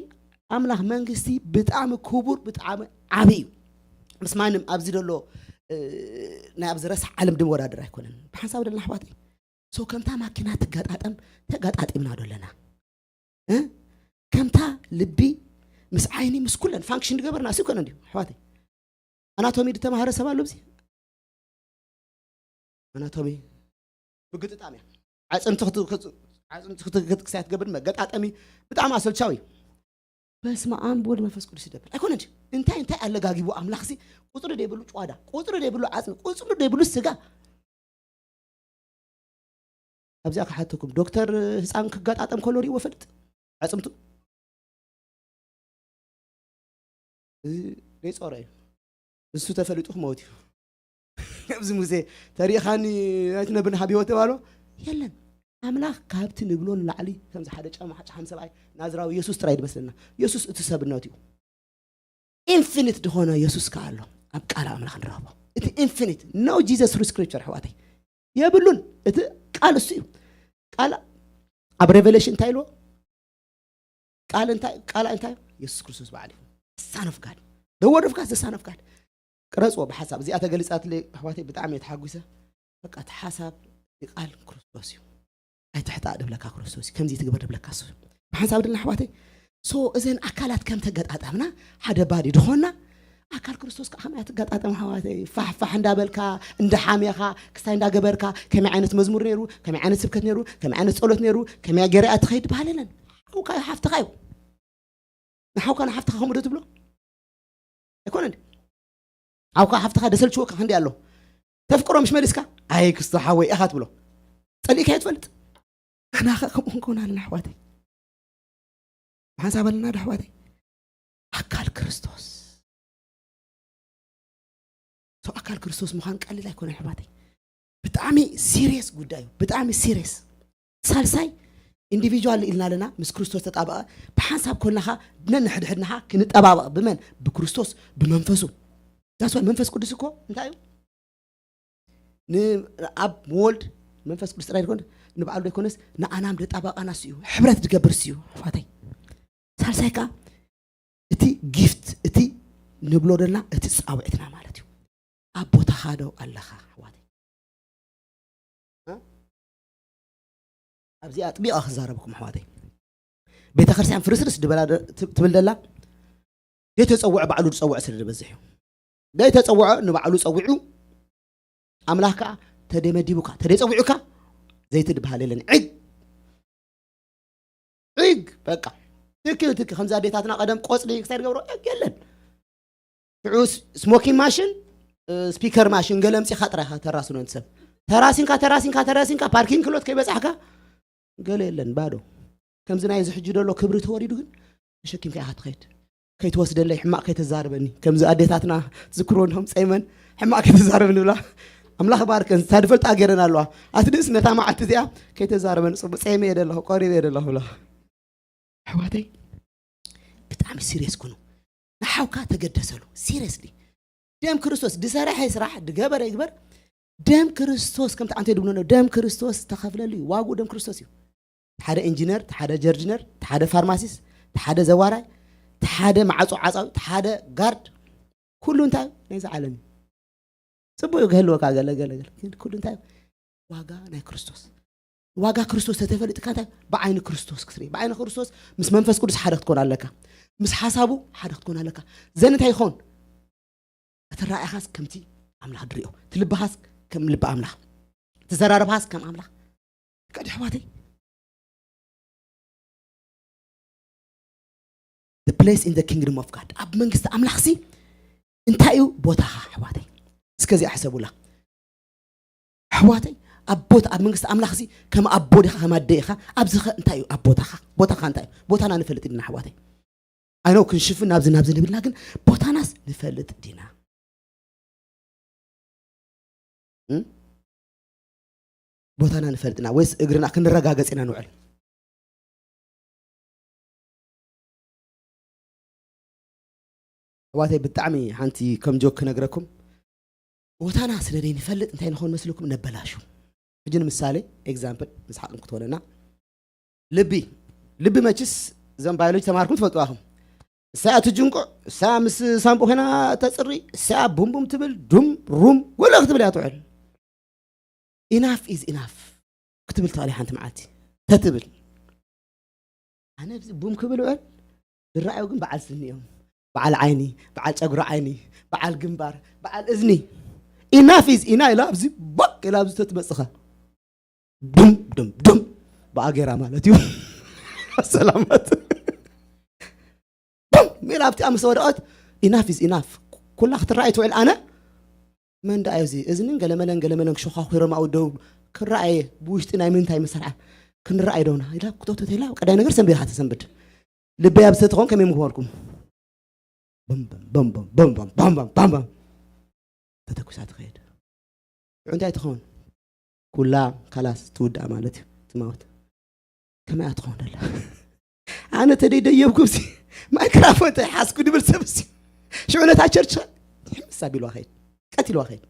ኣምላኽ መንግስቲ ብጣዕሚ ክቡር ብጣዕሚ ዓብዪ እዩ ምስ ማንም ኣብዚ ዘሎ ናይ ኣብዚ ረሳሕ ዓለም ድንወዳደር ኣይኮነን ብሓንሳብ ደለና ኣሕዋተይ so ከምታ ማኪና ትገጣጠም ተገጣጢምና ዶ ኣለና ከምታ ልቢ ምስ ዓይኒ ምስ ኩለን ፋንክሽን ዝገበርና ሲ ኮነ እንዲሁ ኣሕዋተይ ኣናቶሚ ዝተማሃረ ሰብ ኣሎ ዚ ኣናቶሚ ምግጥጣም እያ ዓፅምቲ ክሳይ ትገብር መገጣጠሚ ብጣዕሚ ኣሰልቻዊ እዩ በስመ ኣብ ወልድ መንፈስ ቅዱስ ይደብል ኣይኮነ እንጂ እንታይ እንታይ ኣለጋጊቡ ኣምላኽ ሲ ቁፅሪ ደይብሉ ጨዋዳ ቁፅሪ ደይብሉ ዓፅሚ ቁፅሪ ደይብሉ ስጋ ኣብዚኣ ክሓተኩም ዶክተር ህፃን ክገጣጠም ከሎ ሪእዎ ፈልጥ ዓፅምቱ እዚ ደይፀረ እዩ እሱ ተፈሊጡ ክመውት እዩ ኣብዚ ሙዜ ተሪእኻኒ ኣይትነብር ንሃብ ህይወት ተባሎ የለን ኣምላኽ ካብቲ ንብሎ ንላዕሊ ከምዚ ሓደ ጫማ ሓጫሓም ሰብኣይ ናዝራዊ የሱስ ጥራይ ድመስለና የሱስ እቲ ሰብነቱ እዩ ኢንፊኒት ዝኾነ የሱስ ከኣ ኣሎ ኣብ ቃል ኣምላኽ ንረኽቦ እቲ ኢንፊኒት no Jesus through scripture ኣሕዋተይ የብሉን እቲ ቃል እሱ እዩ ቃል ኣብ ሬቨሌሽን እንታይ ኢልዎ ቃል እንታይ ቃል እንታይ የሱስ ክርስቶስ በዓል እዩ ሳን ኦፍ ጋድ the word of God the son of God ቅረፅዎ ብሓሳብ እዚኣ ተገሊፃትለይ ኣሕዋተይ ብጣዕሚ እየ ተሓጒሰ በቃ እቲ ሓሳብ ቃል ክርስቶስ እዩ ኣይትሕታእ ድብለካ ክርስቶስ እዩ ከምዚ ትግበር ድብለካ ሱ ብሓንሳብ ድልና ኣሕዋተይ so እዘን ኣካላት ከም ተገጣጠምና ሓደ ባዲ ድኾና ኣካል ክርስቶስ ከዓ ከመይ ትገጣጠም ኣሕዋተይ ፋሕፋሕ እንዳበልካ እንዳሓሜኻ ክስታይ እንዳገበርካ ከመይ ዓይነት መዝሙር ነይሩ ከመይ ዓይነት ስብከት ነይሩ ከመይ ዓይነት ፀሎት ነይሩ ከመይ ገሪኣ ትኸይድ በሃል የለን ሓውካ ሓፍትኻ እዩ ንሓውካ ንሓፍትኻ ከምኡ ዶ ትብሎ ኣይኮነን ሓውካ ሓፍትኻ ደሰልችወካ ክንዲ ኣሎ ተፍቅሮ ምሽ መሊስካ ኣይ ክስቶ ሓወይ ኢኻ ትብሎ ጸሊእካዮ ትፈልጥ ኣና ኸ ከምኡ ክንከውን ኣለና ኣሕዋተይ ብሓንሳብ ኣለና ዶ ኣሕዋተይ ኣካል ክርስቶስ ኣካል ክርስቶስ ምዃን ቀሊል ኣይኮነ ኣሕዋተይ ብጣዕሚ ሲሪየስ ጉዳይ እዩ ብጣዕሚ ሲሪየስ ሳልሳይ ኢንዲቪጁዋል ኢልና ኣለና ምስ ክርስቶስ ተጣበቐ ብሓንሳብ ኮልናኻ ነንሕድሕድናኻ ክንጠባበቕ ብመን ብክርስቶስ ብመንፈሱ ዛስዋይ መንፈስ ቅዱስ እኮ እንታይ እዩ ኣብ ወልድ መንፈስ ቅዱስ ጥራይ ይኮን ንባዕሉ ዘይኮነስ ንኣናም ደጣባቃና ስዩ ሕብረት ዝገብር ስዩ ኣሕዋተይ ሳልሳይ ከዓ እቲ ጊፍት እቲ ንብሎ ደልና እቲ ፃውዒትና ማለት እዩ ኣብ ቦታኻ ዶ ኣለኻ ኣሕዋተይ ኣብዚ ኣጥቢቐ ክዛረብኩም ኣሕዋተይ ቤተ ክርስቲያን ፍርስርስ ድበላ ትብል ደላ ዘይተፀውዐ ባዕሉ ዝፀውዐ ስለ ዝበዝሕ እዩ ዘይተፀውዐ ንባዕሉ ፀዊዑ ኣምላኽ ከዓ ተደመዲቡካ ተደይፀዊዑካ ዘይትድበሃል የለን ዕግ ዕግ በቃ ትክል ትክ ከምዚ ኣዴታትና ቀደም ቆፅሊ ክሳይ ዝገብሮ ዕግ የለን ሽዑ ስሞኪን ማሽን ስፒከር ማሽን ገለ ምፂኻ ጥራይካ ተራስኖ ሰብ ተራሲንካ ተራሲንካ ተራሲንካ ፓርኪንግ ክሎት ከይበፃሕካ ገለ የለን ባዶ ከምዚ ናይ ዝሕጂ ደሎ ክብሪ ተወሪዱ ግን ተሸኪምካ ኢኻ ትኸይድ ከይትወስደለይ ሕማቕ ከይተዛርበኒ ከምዚ ኣዴታትና ትዝክርዎ እንዲኹም ፀይመን ሕማቕ ከይተዛርበኒ ብላ ኣምላኽ ባርከን ዝታ ድፈልጣ ገይረን ኣለዋ ኣትሊስ ነታ መዓልቲ እዚኣ ከይተዛረበኒ ፅቡቅ ፀይመ እየ ደለኹ ቀሪበ እየ ደለኹ ብላ ኣሕዋተይ ብጣዕሚ ሲሪየስ ኩኑ ንሓውካ ተገደሰሉ ሲሪየስሊ ደም ክርስቶስ ድሰረሐ ስራሕ ድገበረ ይግበር ደም ክርስቶስ ከምቲ ዓንተ ድብሎ ደም ክርስቶስ ዝተኸፍለሉ እዩ ዋጉ ደም ክርስቶስ እዩ ሓደ ኢንጂነር ሓደ ጀርጅነር ሓደ ፋርማሲስት ሓደ ዘዋራይ ሓደ ማዓፆ ዓፃዊ ሓደ ጋርድ ኩሉ እንታይ ናይዚ ዓለም እዩ ፅቡቅ እዩ ክህልወካ ገለ ገለ ገለ ኩሉ እንታይ ዋጋ ናይ ክርስቶስ ዋጋ ክርስቶስ ተተፈልጥካ እንታይ? ብዓይኒ ክርስቶስ ክትርኢ። ብዓይኒ ክርስቶስ ምስ መንፈስ ቅዱስ ሓደ ክትኮን ኣለካ። ምስ ሓሳቡ ሓደ ክትኮን ኣለካ። ዘን እንታይ ይኾን? እቲ ራእይኻስ ከምቲ ኣምላኽ ድሪኦ፣ እቲ ልብኻስ ከም ልቢ ኣምላኽ፣ እቲ ዘራርብኻስ ከም ኣምላኽ። ቀዲ ኣሕዋተይ፣ the place in the kingdom of God፣ ኣብ መንግስቲ ኣምላኽሲ እንታይ እዩ ቦታኻ ኣሕዋተይ? እስከ እዚኣ ሕሰቡላ ኣሕዋተይ። ኣብ ቦታ ኣብ መንግስቲ ኣምላኽሲ ከም ኣቦ ዲኻ ከም ኣደ ኢኻ? ኣብዚ ኸ እንታይ እዩ ኣብ ቦታኻ? ቦታኻ እንታይ እዩ? ቦታና ንፈልጥ ዲና ኣሕዋተይ? ኣይ ኖ ክንሽፍን ናብዚ ናብዚ ንብልና፣ ግን ቦታናስ ንፈልጥ ዲና? እም? ቦታና ንፈልጥና ወይስ እግርና ክንረጋገጽ ኢና ንውዕል? ኣሕዋተይ ብጣዕሚ ሓንቲ ከም ጆክ ክነግረኩም፣ ቦታና ስለ ዘይንፈልጥ እንታይ ንኾን መስልኩም? ነበላሹ። ሕጂ ንምሳሌ ኤግዛምፕል ምስ ሓቅም ክትኾነና፣ ልቢ ልቢ መችስ እዞም ባዮሎጂ ተማሃርኩም ትፈልጥዋ ኢኹም። እሳ እያ ትጅንቁዕ፣ እሳ ምስ ሳምቡ ኮይና ተጽሪ፣ እሳ እያ ቡምቡም ትብል፣ ዱም ሩም ወለ ክትብል እያ ትውዕል። ኢናፍ ኢዝ ኢናፍ ክትብል ትኽእል እያ ሓንቲ መዓልቲ ተትብል። ኣነ ኣብዚ ቡም ክብል ውዕል ዝረኣዩ ግን በዓል ስኒ እዮም። በዓል ዓይኒ፣ በዓል ጨጉሪ ዓይኒ፣ በዓል ግንባር፣ በዓል እዝኒ። ኢናፍ ኢዝ ኢና ኢላ ኣብዚ ቦቅ ኢላ ኣብዚ ተትመጽኻ ዱም ዱም ዱም ብኣጌራ ማለት እዩ። ሰላማት ቡም ኢላ ኣብቲኣ ምስ ወደቐት ኢናፍ ኢዝ ኢናፍ ኩላ ክትረኣይ ትውዕል። ኣነ መን ደኣ እዩ እዚ እዝንን ገለመለን ገለመለን ክሸዃኹሮም ኣብኡ ደው ክረኣየ ብውሽጢ ናይ ምንታይ መሰርዓ ክንረኣይ ደውና ኢላ ክተውተት ኢላ ቀዳይ ነገር ሰንቢድካ ተሰንብድ። ልበይ ኣብ ዝተትኾን ከመይ ምክበርኩም? በም በም በም በም በም በም በም በም በም በም ተተኩሳ ትኸይድ። ሽዑ እንታይ ትኸውን? ኩላ ካላስ ትውዳእ ማለት እዩ። ትማወት ከመይ እያ ትኸውን ደላ? ኣነ ተደይደየብኩ ሲ ማይክራፎን ተሓዝኩ ድብል ሰብ ሲ ሽዑ ነታ ቸርች ሕምስ ኣቢልዋ ኸይድ ቀቲልዋ ኸይድ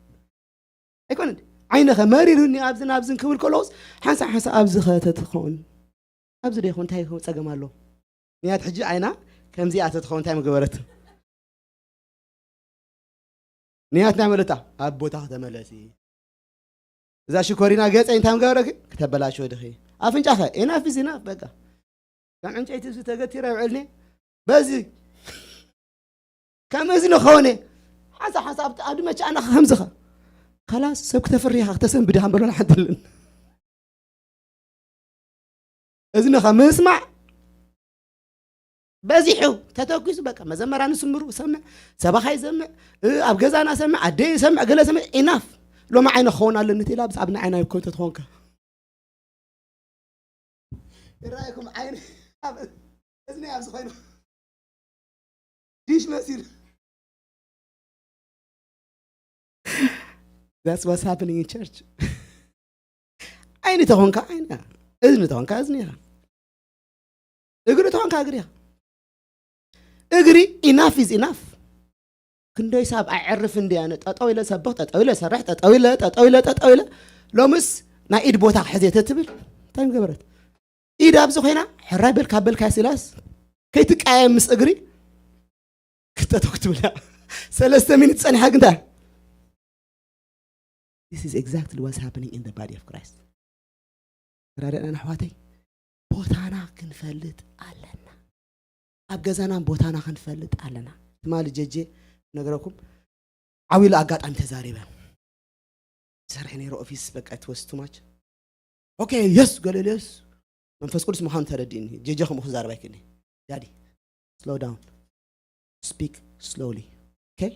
ኣይኮነን። ዓይነኸ መሪሩኒ ኣብዝን ኣብዝን ክብል ከለውስ ሓንሳብ ሓንሳብ ኣብዚ ኸ ተትኸውን ኣብዚ ዶ ይኹን እንታይ ይኸውን ጸገም ኣሎ? ንያት ሕጂ ዓይና ከምዚኣ ተትኸውን እንታይ ምገበረት? ንያት ናይ መለታ ኣብ ቦታ ከተመለሲ እዛ ሽኮሪና ገጸይ እንታይ ምገበረኪ? ከተበላሽወ ድኺ ኣፍንጫኸ ኢናፍ ኢዝ ኢናፍ በቃ ከም ዕንጨይቲ እዚ ተገቲረ ይውዕልኒ በዚ ከም እዝኒ ኸወነ ሓንሳ ሓንሳ ኣብቲ ኣብ ድመቻ ኣና ከምዝኸ ካላስ ሰብ ክተፍርኻ ክተሰንብድ ኢኻ በሎና ሓንትልን እዝንኻ ምስማዕ በዚሑ ተተኪሱ በቃ መዘመራን ስምሩ ሰምዕ ሰባኻይ ሰምዕ ኣብ ገዛና ሰምዕ ኣደይ ሰምዕ ገለ ሰምዕ ኢናፍ ሎሚ ዓይነ ክኸውን ኣለኒ ትላ ብዛዕብ ንዓይና ይኮን ተትኾንካ ይረኣይኩም ዓይኒ እዝኒ ኣብዚ ኮይኑ ዲሽ መሲሉ That's what's happening in church. ዓይኒ ተኾንካ ዓይኒ እዝኒ ተኾንካ እዝኒ እግሪ ተኾንካ እግሪ እግሪ ኢናፍ ኢዝ ኢናፍ ክንደይ ሳብ ኣዕርፍ እንዲ ኣነ ጠጠው ኢለ ሰብኽ ጠጠው ኢለ ሰርሕ ጠጠው ኢለ ጠጠው ኢለ ጠጠው ኢለ ሎምስ ናይ ኢድ ቦታ ክሕዜ ተትብል እንታይ ምገበረት ኢድ ኣብዚ ኮይና ሕራይ በልካ በልካ ስላስ ከይትቃየም ምስ እግሪ ክተተው ክትብል እያ ሰለስተ ሚኒት ጸኒሓ ግንታ This is exactly what's happening in the body of Christ. ተራደእና ኣሕዋተይ ቦታና ክንፈልጥ ኣለና። ኣብ ገዛና ቦታና ክንፈልጥ ኣለና። ትማሊ ጀጄ ነገረኩም ዓዊሉ ኣጋጣሚ ተዛሪበ ሰርሕ ነይሩ ኦፊስ በቃ it was too much okay yes ገለልዮስ መንፈስ ቅዱስ ምዃኑ ተረዲእኒ ጀጄ ከምኡ ክዛረብ ኣይክእልኒ daddy slow down speak slowly okay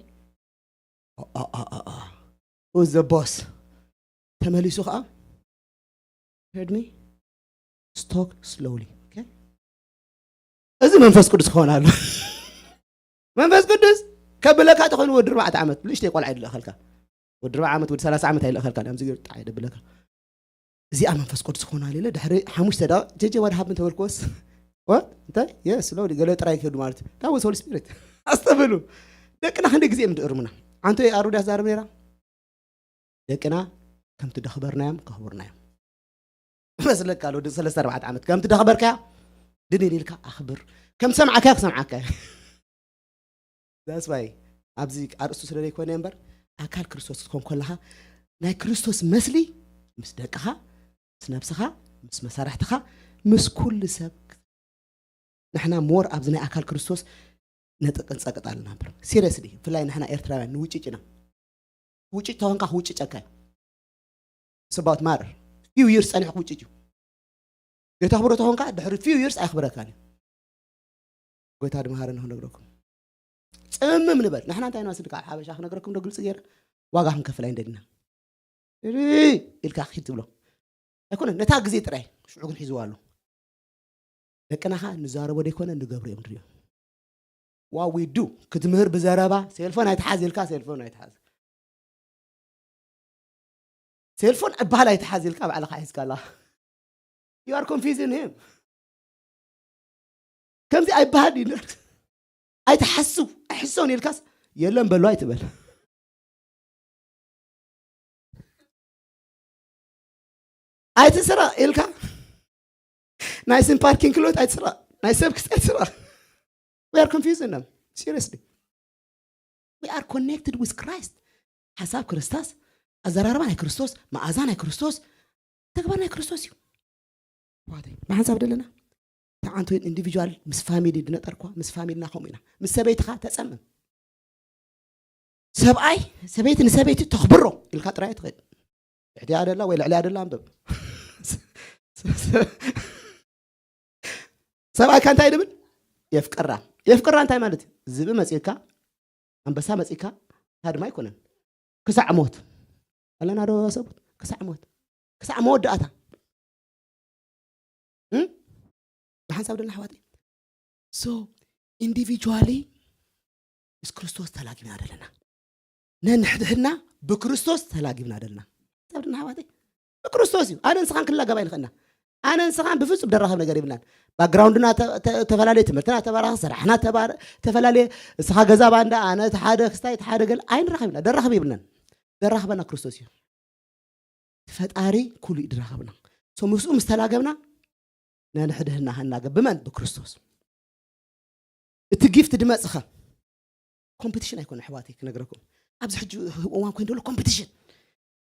who's the boss ተመሊሱ ከዓ heard me talk slowly okay እዚ መንፈስ ቅዱስ ክኾን ኣሎ መንፈስ ቅዱስ ከብለካ ተኾይኑ ወዲ ርባዕተ ዓመት ንእሽተይ ቆልዓ ይልእኸልካ ወዲ ርባዕ ዓመት ወዲ ሰላሳ ዓመት ኣይልእኸልካ ኣብዚ ጣ ደብለካ እዚኣ መንፈስ ቅዱስ ክኾና ኢለ ድሕሪ ሓሙሽተ ደቂቕ ጀጀ what happened ተበልክዎስ እንታይ yes ሎ ገለ ጥራይ ከዱ ማለት that was Holy Spirit ኣስተብህሉ ደቅና ክንደ ግዜ እዮም ድእርሙና ኣንቶ ኣሩዳ ዛረብ ነይራ ደቅና ከምቲ ደኽበርናዮም ከኽብርናዮም መስለካ ኣሎ ሰለስተ ኣርባዕተ ዓመት ከምቲ ደኽበርካያ ድንል ኢልካ ኣኽብር ከም ሰምዓካያ ክሰምዓካያ That's why ኣብዚ ኣርእስቱ ስለ ዘይኮነ እምበር ኣካል ክርስቶስ ክትኮን ከለኻ ናይ ክርስቶስ ምስሊ ምስ ደቅኻ ምስ ነብስኻ ምስ መሳርሕትኻ ምስ ኩሉ ሰብ። ንሕና ሞር ኣብዚ ናይ ኣካል ክርስቶስ ነጥቅንጸቅጥ ኣለና እምበር ሲሪየስሊ፣ ብፍላይ ንሕና ኤርትራውያን ንውጭጭ ኢና። ውጭጭ ተኾንካ ክውጭጨካ እዩ። ስባውት ማረር ፊው ይርስ ጸኒሑ ክውጭጭ እዩ። ዘይተኽብሮ ተኾንካ ድሕሪ ፊው ይርስ ኣይኽብረካን እዩ። ጎይታ ድመሃረ ንክነግረኩም ጽምም ንበል። ንሕና እንታይ ንመስል ካብ ሓበሻ ክነግረኩም ዶ ግልፂ ገይረ ዋጋ ክንከፍል ኣይንደድና ኢልካ ክድ ትብሎ ኣይኮነን። ነታ ግዜ ጥራይ ሽዑ ግን ሒዝዋ ኣሎ። ደቅናኻ ንዛረቦ ደይኮነ ንገብሮ እዮም ድሪዮ ዋዊዱ ክትምህር ብዘረባ ሴልፎን ኣይትሓዝ ኢልካ ሴልፎን ኣይትሓዝ። ሴልፎን እባህል ኣይትሓዝ ኢልካ ባዕልኻ ሒዝካ ኣለኻ። You are confusing him። ከምዚ ኣይበሃል እዩ ንር ኣይትሓስው ኣይሕሶን ኢልካስ የለን በሎ ኣይትበል። ኣይትስረቕ ኢልካ ናይ ስም ፓርኪንግ ክሎት ኣይትስረቕ ናይ ሰብ ክስ ኣይትስረቕ። We are confusing them seriously. We are connected with Christ። ሓሳብ ክርስቶስ፣ ኣዘራርባ ናይ ክርስቶስ፣ መኣዛ ናይ ክርስቶስ፣ ተግባር ናይ ክርስቶስ እዩ። ብሓንሳብ ደለና ተዓንቶ ኢንዲቪጁዋል ምስ ፋሚሊ ድነጠርኳ ምስ ፋሚልና ከምኡ ኢና። ምስ ሰበይትኻ ተጸምም። ሰብኣይ ሰበይቲ ንሰበይቲ ተኽብሮ ኢልካ ጥራይ ትኽእል። ትሕቲያ ደላ ወይ ልዕሊያ ደላ ኣንብብ። ሰብኣይካ እንታይ ድብል? የፍቅራ። የፍቅራ እንታይ ማለት እዩ? ዝብኢ መጺእካ ኣንበሳ መጺእካ ሃድማ ኣይኮነን። ክሳዕ ሞት ኣለና ዶ ሰብት? ክሳዕ ሞት ክሳዕ መወዳእታ ብሓንሳብ ደና ኣሕዋተይ። So ኢንዲቪጁዋሊ ምስ ክርስቶስ ተላጊብና ደለና። ነንሕድሕድና ብክርስቶስ ተላጊብና ደለና። ሓንሳብ ደና ኣሕዋተይ ብክርስቶስ እዩ። ኣነ ንስኻን ክላገብ ኣይንኽእልና። ኣነ ንስኻን ብፍጹም ደራኸብ ነገር ይብልናን። ባክግራውንድና ተፈላለየ፣ ትምህርትና ተባራኸ፣ ስራሕና ተፈላለየ። እስኻ ገዛ ባንዳ፣ ኣነ ተሓደ ክስታይ ተሓደ ገል ኣይንራኸብ ኢና። ደራኸብ ይብልናን። ደራኸበና ክርስቶስ እዩ። ፈጣሪ ኩሉ እዩ ድራኸብና። ሶ ምስኡ ምስ ተላገብና ነንሕድህና ሃናገብ ብመን? ብክርስቶስ። እቲ ጊፍት ድመጽኸ ኮምፒቲሽን ኣይኮነ ኣሕዋተይ ክነግረኩም። ኣብዚ ሕጂ እዋን ኮይኑ ዘሎ ኮምፒቲሽን፣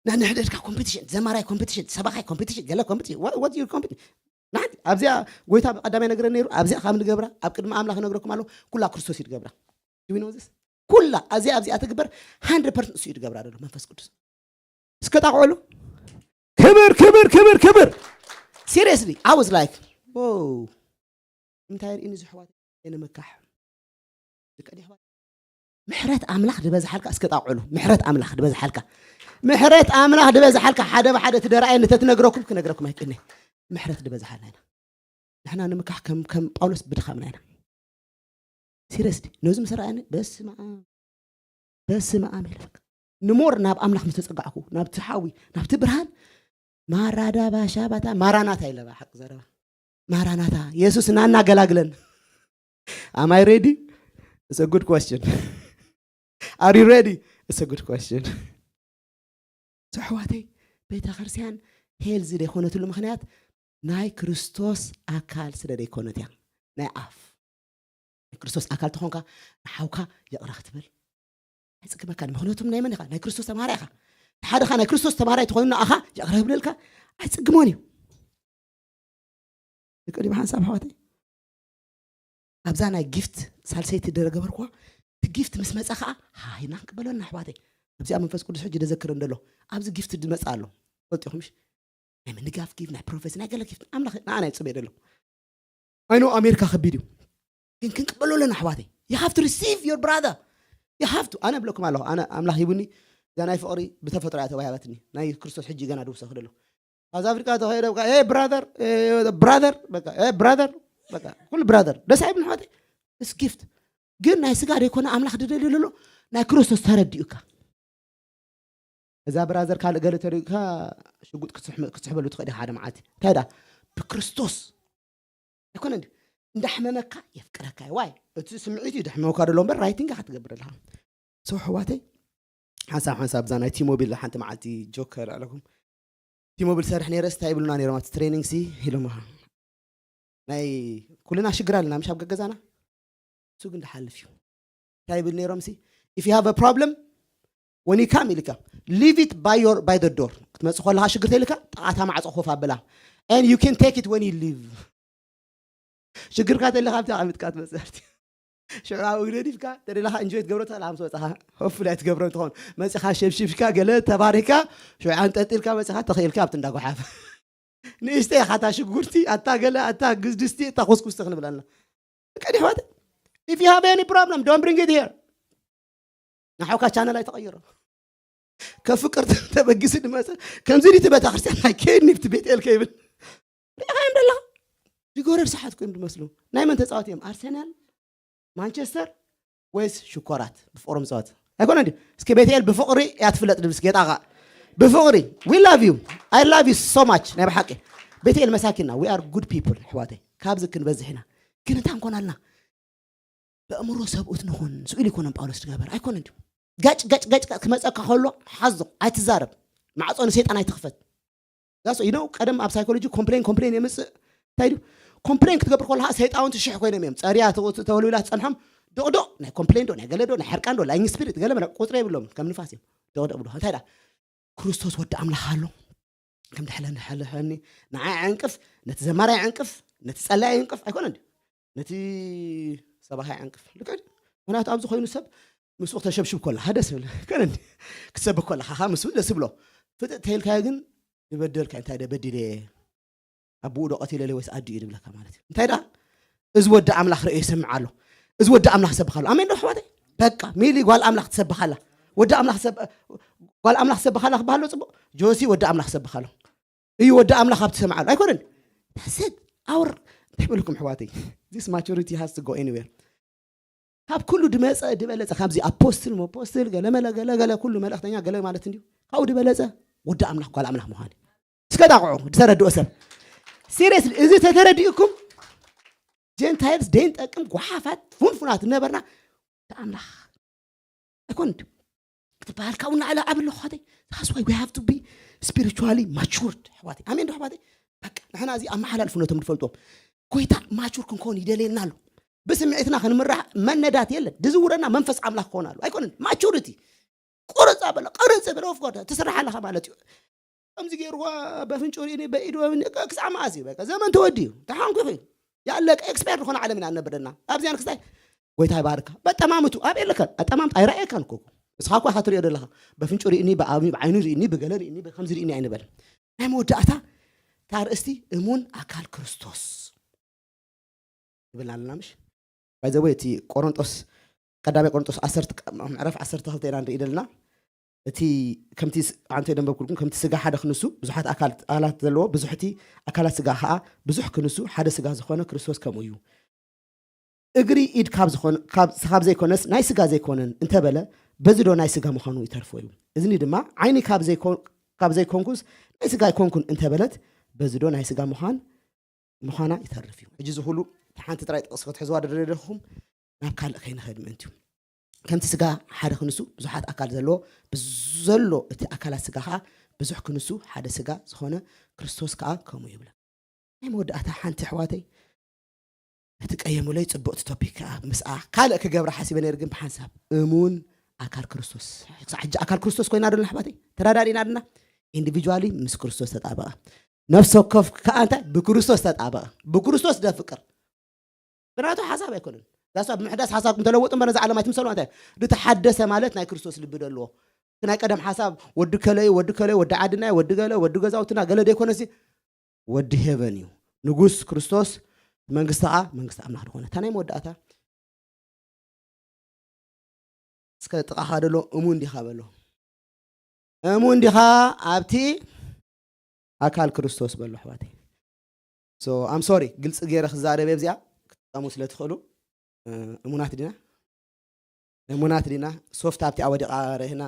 ነንሕድህድካ ኮምፒቲሽን፣ ዘማራይ ኮምፒቲሽን፣ ሰባኻይ ኮምፒቲሽን፣ ገለ ኮምፒቲሽን። What you competition? ንሓንቲ ኣብዚኣ ጎይታ ቀዳማይ ነግረ ነይሩ። ኣብዚኣ ካብ ንገብራ ኣብ ቅድሚ ኣምላኽ ነግረኩም ኣሎ። ኩላ ክርስቶስ እዩ ድገብራ። Do you know this? ኩላ ኣዚኣ ኣብዚኣ ትግበር። ሃንድረድ ፐርሰንት እሱ እዩ ድገብራ ዘሎ መንፈስ ቅዱስ። እስከ ጣቕዕሉ። ክብር ክብር ክብር ክብር። Seriously I was like, wow። እንታይ ርእኒ ዝሕዋት ንምካሕ። ምሕረት ኣምላኽ ድበዝሓልካ እስከ ጣቕዕሉ። ምሕረት ኣምላኽ ድበዝሓልካ፣ ምሕረት ኣምላኽ ድበዝሓልካ። ሓደ ብሓደ ትደረኣየ ንተትነግረኩም ክነግረኩም ኣይክእልኒ። ምሕረት ድበዝሓልና ኢና። ንሕና ንምካሕ ከም ከም ጳውሎስ ብድኻምና ኢና። ሲሪየስሊ ነዚ ምስ ረኣየኒ በስመ ኣብ በስመ ኣብ ኢለ በቃ ንሞር ናብ ኣምላኽ ምስ ተጸጋዕኩ ናብቲ ሓዊ ናብቲ ብርሃን ማራዳ ባሻ ባታ ማራናታ ኢለ ሓቂ ዘረባ ማራናታ የሱስ ናና ገላግለን። Am I ready? It's a good question. Are you ready? It's a good question. ኣሕዋተይ ቤተ ክርስቲያን ሄልዚ ዘይኮነትሉ ምክንያት ናይ ክርስቶስ ኣካል ስለ ዘይኮነት እያ። ናይ ኣፍ ናይ ክርስቶስ ኣካል ተኾንካ ንሓውካ ይቕረ ክትብል ኣይፅግመካ። ምክንያቱም ናይ መን ኢኻ? ናይ ክርስቶስ ተማሃራይ ኢኻ። ሓደ ኻ ናይ ክርስቶስ ተማሃራይ ተኾይኑ ንኣኻ ይቕረ ክብለልካ ኣይፅግሞን እዩ። ደቂ ዲባ ሓንሳብ ኣሕዋተይ ኣብዛ ናይ ጊፍት ሳልሰይቲ ደረገበርኩዋ እቲ ጊፍት ምስ መፃ ከዓ ሃይና ክንቅበለና ኣሕዋተይ። ኣብዚኣ መንፈስ ቅዱስ ሕጂ ደዘክር እንደሎ ኣብዚ ጊፍት ድመፃ ኣሎ ፈልጢኹም ናይ ምንጋፍ ጊፍት ናይ ፕሮፌሲ ናይ ገለ ጊፍት ኣምላኽ ንዓና ይፅበ ደሎ። I know ኣሜሪካ ከቢድ እዩ ግን ክንቅበሎ ኣለና ኣሕዋተይ። You have to receive your brother. You have to ኣነ ብለኩም ኣለኹ ኣነ ኣምላኽ ሂቡኒ እዛ ናይ ፍቕሪ ብተፈጥሮ እያ ተዋሂባትኒ ናይ ክርስቶስ ሕጂ ገና ድውሰ ክደሎ ኣብዚ ኣፍሪካ ተኸይደ ሄ ብራዘር ብራዘር በቃ ሄ ብራዘር በቃ ኩሉ ብራዘር ደስ ኣይብል ኣሕዋተይ። It's gift ግን ናይ ስጋ ደይኮነ ኣምላኽ ድደልዩ ዘሎ ናይ ክርስቶስ ተረዲኡካ እዛ ብራዘር ካልእ ገለ ተሪእካ ሽጉጥ ክትስሕበሉ ትኽእል ኢኻ ሓደ መዓልቲ። እንታይ ዳ ብክርስቶስ ኣይኮነ እንዲ እንዳሕመመካ የፍቅረካ እዩ። ዋይ እቲ ስምዒት እዩ ደሕመወካ ደሎ እምበር ራይቲንግ ኢኻ ትገብር ኣለኻ። ሰው ኣሕዋተይ ሓንሳብ ሓንሳብ እዛ ናይ ቲሞቢል ሓንቲ መዓልቲ ጆከር ኣለኩም ቲሞቢል ሰርሕ ነይረ ስታይ ይብሉና ነይሮም ኣብቲ ትሬኒንግ ሲ ኢሎም ናይ ኩልና ሽግር ኣለና ምሽ ኣብ ገገዛና እሱ ግን ድሓልፍ እዩ። እንታይ ይብል ነይሮም ሲ if you have a problem when you come ኢልካ leave it by your by the door ክትመፅእ ከለካ ሽግር ተይልካ ጥቓታ ማዕፆ ኮፍ ኣብላ and you can take it when you leave. ሽግርካ ተለካ ኣብቲ ኣቐሚጥካ ትመፅእ። ሽዑ ኣብኡ ግደዲፍካ ተደለኻ እንጆይ ትገብሮ ትኽእል። ኣምስ ወፅኻ ሆፍላይ ትገብሮ እንትኸውን መፂኻ ሸብሽብካ ገለ ተባሪካ ሽዑ ኣንጠልጢልካ መፂኻ ተኽኢልካ ኣብቲ እንዳጓሓፍ ንእሽተይ ኢኻ እታ ሽጉርቲ ኣታ ገለ ኣታ ግዝድስቲ እታ ኩስኩስቲ ክንብለና ቀዲ ሕዋት if you have any problem don't bring it here ንሓውካ ቻነል ኣይተቐይሮ ከፍቅር ተበጊሱ ድመፀ ከምዚ ዲቲ ቤተክርስትያን ናይ ከይድ ንፍቲ ቤት ኤል ከይብል ሪኢኻ እዮም ደለኻ ዲጎረድ ሰሓት ኮይም ድመስሉ ናይ መን ተፃወት እዮም ኣርሰናል ማንቸስተር ወይስ ሽኮራት ብፍቅሮም ፃወት ኣይኮነ እንዲ እስኪ ቤትኤል ብፍቅሪ እያ ትፍለጥ ድብስ ጌጣ ኸ ብፍቅሪ we love you I love you so much ናይ ብሓቂ ቤትኤል መሳኪና we are good people ኣሕዋተይ ካብዚ ክንበዝሕ ኢና ግን እንታይ ንኮን ኣለና ብኣእምሮ ሰብኡት ንኹን ስኡ ኢሉ ይኮነን ጳውሎስ ዝገበር ኣይኮነ እንዲ ጋጭ ጋጭ ጋጭ ክመፀካ ከሎ ሓዞ ኣይትዛረብ ማዕፆ ንሰይጣን ኣይትኽፈት ዛስ you know ቀደም ኣብ ሳይኮሎጂ ኮምፕሌን ኮምፕሌን የምፅእ እንታይ ድዩ ኮምፕሌን ክትገብር ከለካ ሰይጣውንቲ ሽሕ ኮይኖም እዮም ፀርያ ተወልዊላ ትፀንሖም ዶቕዶቕ ናይ ኮምፕሌን ዶ ናይ ገለ ዶ ናይ ሕርቃን ዶ ላይንግ ስፒሪት ገለ መለ ቁፅሪ የብሎም ከም ንፋስ እዮም ዶቕዶቕ ብሎ እንታይ ዳ ክርስቶስ ወዲ ኣምላኽ ኣሎ ከም ድሕለ ንሕልሐኒ ንዓይ ዕንቅፍ ነቲ ዘማራይ ዕንቅፍ ነቲ ጸላይ ዕንቅፍ ኣይኮነን ነቲ ሰባኻይ ዕንቅፍ ልክዕ ምክንያቱ ኣብዚ ኮይኑ ሰብ ምስኡ ክተሸብሽብ ከለካ ደስ ይብል ከነኒ ክትሰብክ ከለካ ከዓ ምስኡ ደስ ይብሎ ፍጥጥ ተይልካዮ ግን ዝበደልካ እንታይ ደ በዲለ ኣቦኡ ዶ ቀቲለለ ወይስ ኣዲኡ እዩ ዝብለካ ማለት እዩ እንታይ ደኣ እዚ ወዲ ኣምላኽ ርእዮ ይሰምዕ ኣሎ እዚ ወዲ ኣምላኽ ሰብኽ ኣሎ ኣሜን ዶ ኣሕዋተይ በቃ ሚሊ ጓል ኣምላኽ ትሰብኽ ኣላ ወዲ ኣምላኽ ሰብ ጓል ኣምላኽ ሰብኽ ኣላ ክበሃል ዶ ጽቡቕ ጆሲ ወዲ ኣምላኽ ሰብኽ ኣሎ እዩ ወዲ ኣምላኽ ኣብ ትሰምዓሉ ኣይኮነን ሰድ ኣውር እንታይ በልኩም ኣሕዋተይ this maturity has to go anywhere ካብ ኩሉ ድመፀ ድበለፀ ካብዚ ኣፖስትል መፖስትል ገለመለ ገለገለ ኩሉ መልእክተኛ ገለ ማለት እንዲዩ ካብኡ ድበለፀ ወዲ ኣምላኽ ጓል ኣምላኽ ምዃን እዩ እስከ ጣቕዑ ዝተረድኦ ሰብ ሲሪየስሊ እዚ ተተረዲእኩም ጀንታይልስ ደይንጠቅም ጓሓፋት ፉንፉናት ነበርና ኣምላኽ ኣይኮን ክትበሃል ካብኡ ንዓለ ዓብ ኣለኹ ኻተይ that's why we have to be spiritually matured ኣሕዋተይ ኣሜን ዶ ኣሕዋተይ በቃ ንሕና እዚ ኣመሓላልፉ ነቶም ንፈልጦም ጎይታ ማቹር ክንከውን ይደልየና ኣሎ ብስምዒትና ክንምራሕ መነዳት የለን ድዝውረና መንፈስ ኣምላኽ ክኾን ኣሎ ኣይኮነን ማቹሪቲ ቁርፅ ኣበለ ቅርፅ ብለ ወፍጎ ትስራሕ ኣለኻ ማለት እዩ ከምዚ ገይርዋ በፍንጭ ርኢኒ በኢድ ወብኒ ክሳዕ መዓስ እዩ በቃ ዘመን ተወዲ እዩ ተሓንኩ ይኽእል ያለቀ ኤክስፓየር ዝኾነ ዓለም ኢና ንነብር ዘለና ኣብዚኣ ንክስታይ ጎይታ ይባርካ በጠማምቱ ኣብ የለካን ኣጠማምት ኣይረኣየካን እኮ ንስኻ እኳ ኢኻ ትሪኦ ዘለኻ በፍንጩ ርኢኒ ብዓይኑ ርኢኒ ብገለ ርኢኒ ከምዚ ርኢኒ ኣይንበል ናይ መወዳእታ እታ ርእስቲ እሙን ኣካል ክርስቶስ ይብልና ኣለና ምሽ ባይዘወይ እቲ ቆሮንጦስ ቀዳማይ ቆሮንጦስ ምዕራፍ ዓሰርተ ክልተ ኢና ንርኢ ዘለና እቲ ከምቲ ዓንተ ደንበብኩልኩም ከምቲ ስጋ ሓደ ክንሱ ብዙሓት ኣካላት ዘለዎ ብዙሕቲ ኣካላት ስጋ ከዓ ብዙሕ ክንሱ ሓደ ስጋ ዝኾነ ክርስቶስ ከምኡ እዩ እግሪ ኢድ ካብ ዘይኮነስ ናይ ስጋ ዘይኮነን እንተበለ በዚ ዶ ናይ ስጋ ምዃኑ ይተርፎ እዩ እዝኒ ድማ ዓይኒ ካብ ዘይኮንኩስ ናይ ስጋ ኣይኮንኩን እንተበለት በዚ ዶ ናይ ስጋ ምዃን ምዃና ይተርፍ እዩ። ሕጂ እዚ ኩሉ ሓንቲ ጥራይ ጥቕሲ ክትሕዝዋ ደደለ ደለኹም ናብ ካልእ ከይንኸድ ምእንቲ እዩ። ከምቲ ስጋ ሓደ ክንሱ ብዙሓት ኣካል ዘለዎ ብዘሎ እቲ ኣካላት ስጋ ከዓ ብዙሕ ክንሱ ሓደ ስጋ ዝኾነ ክርስቶስ ከዓ ከምኡ ይብለና። ናይ መወዳእታ ሓንቲ ኣሕዋተይ እቲ ቀየሙለይ ፅቡቕቲ ቶፒክ ከዓ ምስኣ ካልእ ክገብራ ሓሲበ ነይር ግን ብሓንሳብ እሙን ኣካል ክርስቶስ ክሳዕ ሕጂ ኣካል ክርስቶስ ኮይና ዶ ኣሕዋተይ ተረዳዲእና ድና ኢንዲቪጁዋሊ ምስ ክርስቶስ ተጣበቐ ነፍሲ ወከፍ ከዓ እንታይ ብክርስቶስ ተጣበቐ ብክርስቶስ ደፍቅር ብናቱ ሓሳብ ኣይኮነን ዳሳ ብምሕዳስ ሓሳብ እንተለወጡ እምበር ነዚ ዓለም ኣይትምሰሉ እንታይ ድተሓደሰ ማለት ናይ ክርስቶስ ልቢ ደለዎ ናይ ቀደም ሓሳብ ወዲ ከለይ ወዲ ከለይ ወዲ ዓድናይ ወዲ ገለ ወዲ ገዛውትና ገለ ደይኮነሲ ወዲ ሄቨን እዩ ንጉስ ክርስቶስ መንግስቲ ከዓ መንግስቲ ኣምላኽ ዝኾነ እታ ናይ መወዳእታ እስከ ጥቓኻ ደሎ እሙን ዲኻ በሎ እሙን ዲኻ ኣብቲ ኣካል ክርስቶስ በሎ ኣሕዋተይ ኣም ሶሪ ግልፂ ገይረ ክዛረብ እዚኣ ክትጠሙ ስለ ትኽእሉ እሙናት ዲና እሙናት ዲና ሶፍት ኣብቲ ኣወዲቓ ርኢና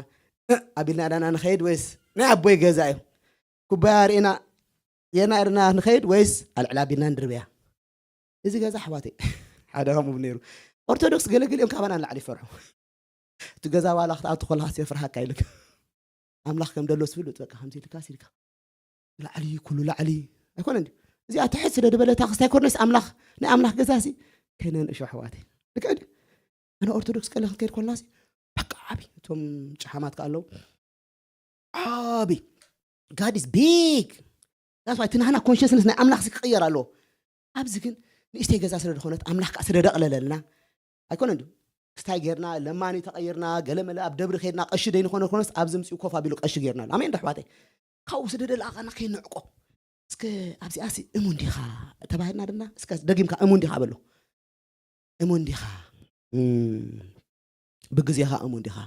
ኣቢልና ዳና ንኸይድ ወይስ ናይ ኣቦይ ገዛ እዩ ኩባያ ርኢና የና ርና ንኸይድ ወይስ ኣልዕላ ቢልና ንድርብያ እዚ ገዛ ኣሕዋተይ ሓደ ከምኡ ነይሩ ኦርቶዶክስ ገለገሊኦም ካባና ንላዕሊ ይፈርሑ እቲ ገዛ ባላ ክትኣቱ ከለካ ሲ ፍርሃካ ኢልክ ኣምላኽ ከም ደሎ ስፍልጥ በቃ ከምዚ ኢልካ ሲልካ ላዕሊ ኩሉ ላዕሊ ኣይኮነ እንዲ እዚኣ ትሕት ስለ ድበለታ ክስታይ ኮርነስ ኣምላኽ ናይ ኣምላኽ ገዛ ሲ ከነን እሾ ኣሕዋተይ ልክዕ ድዩ ኣነ ኦርቶዶክስ ቀለ ክትከይድ ኮላሲ በቃ ዓቢ እቶም ጨሓማት ከ ኣለዉ ዓቢ God is big That's why እቲ ናህና consciousness ናይ ኣምላኽ ሲ ክቕየር ኣለዎ። ኣብዚ ግን ንእሽተይ ገዛ ስለ ዝኾነት ኣምላኽ ከዓ ስለ ደቕለለልና ኣይኮነን ድዩ? ክስታይ ጌርና ለማኒ ተቐይርና ገለመለ ኣብ ደብሪ ከድና ቀሺ ደይንኾነ ኮነስ ኣብዚ ምፅኡ ኮፍ ኣቢሉ ቀሺ ጌርና ኣሎ። ኣሜን ዶ ኣሕዋተይ? ካብኡ ስደደ ለኣኻና ከይንዕቆ እስከ ኣብዚኣሲ እሙን ዲኻ ተባሂልና ድማ እስከ ደጊምካ እሙን ዲኻ በሎ። እሙን ዲኻ? እም፣ ብግዜኻ እሙን ዲኻ?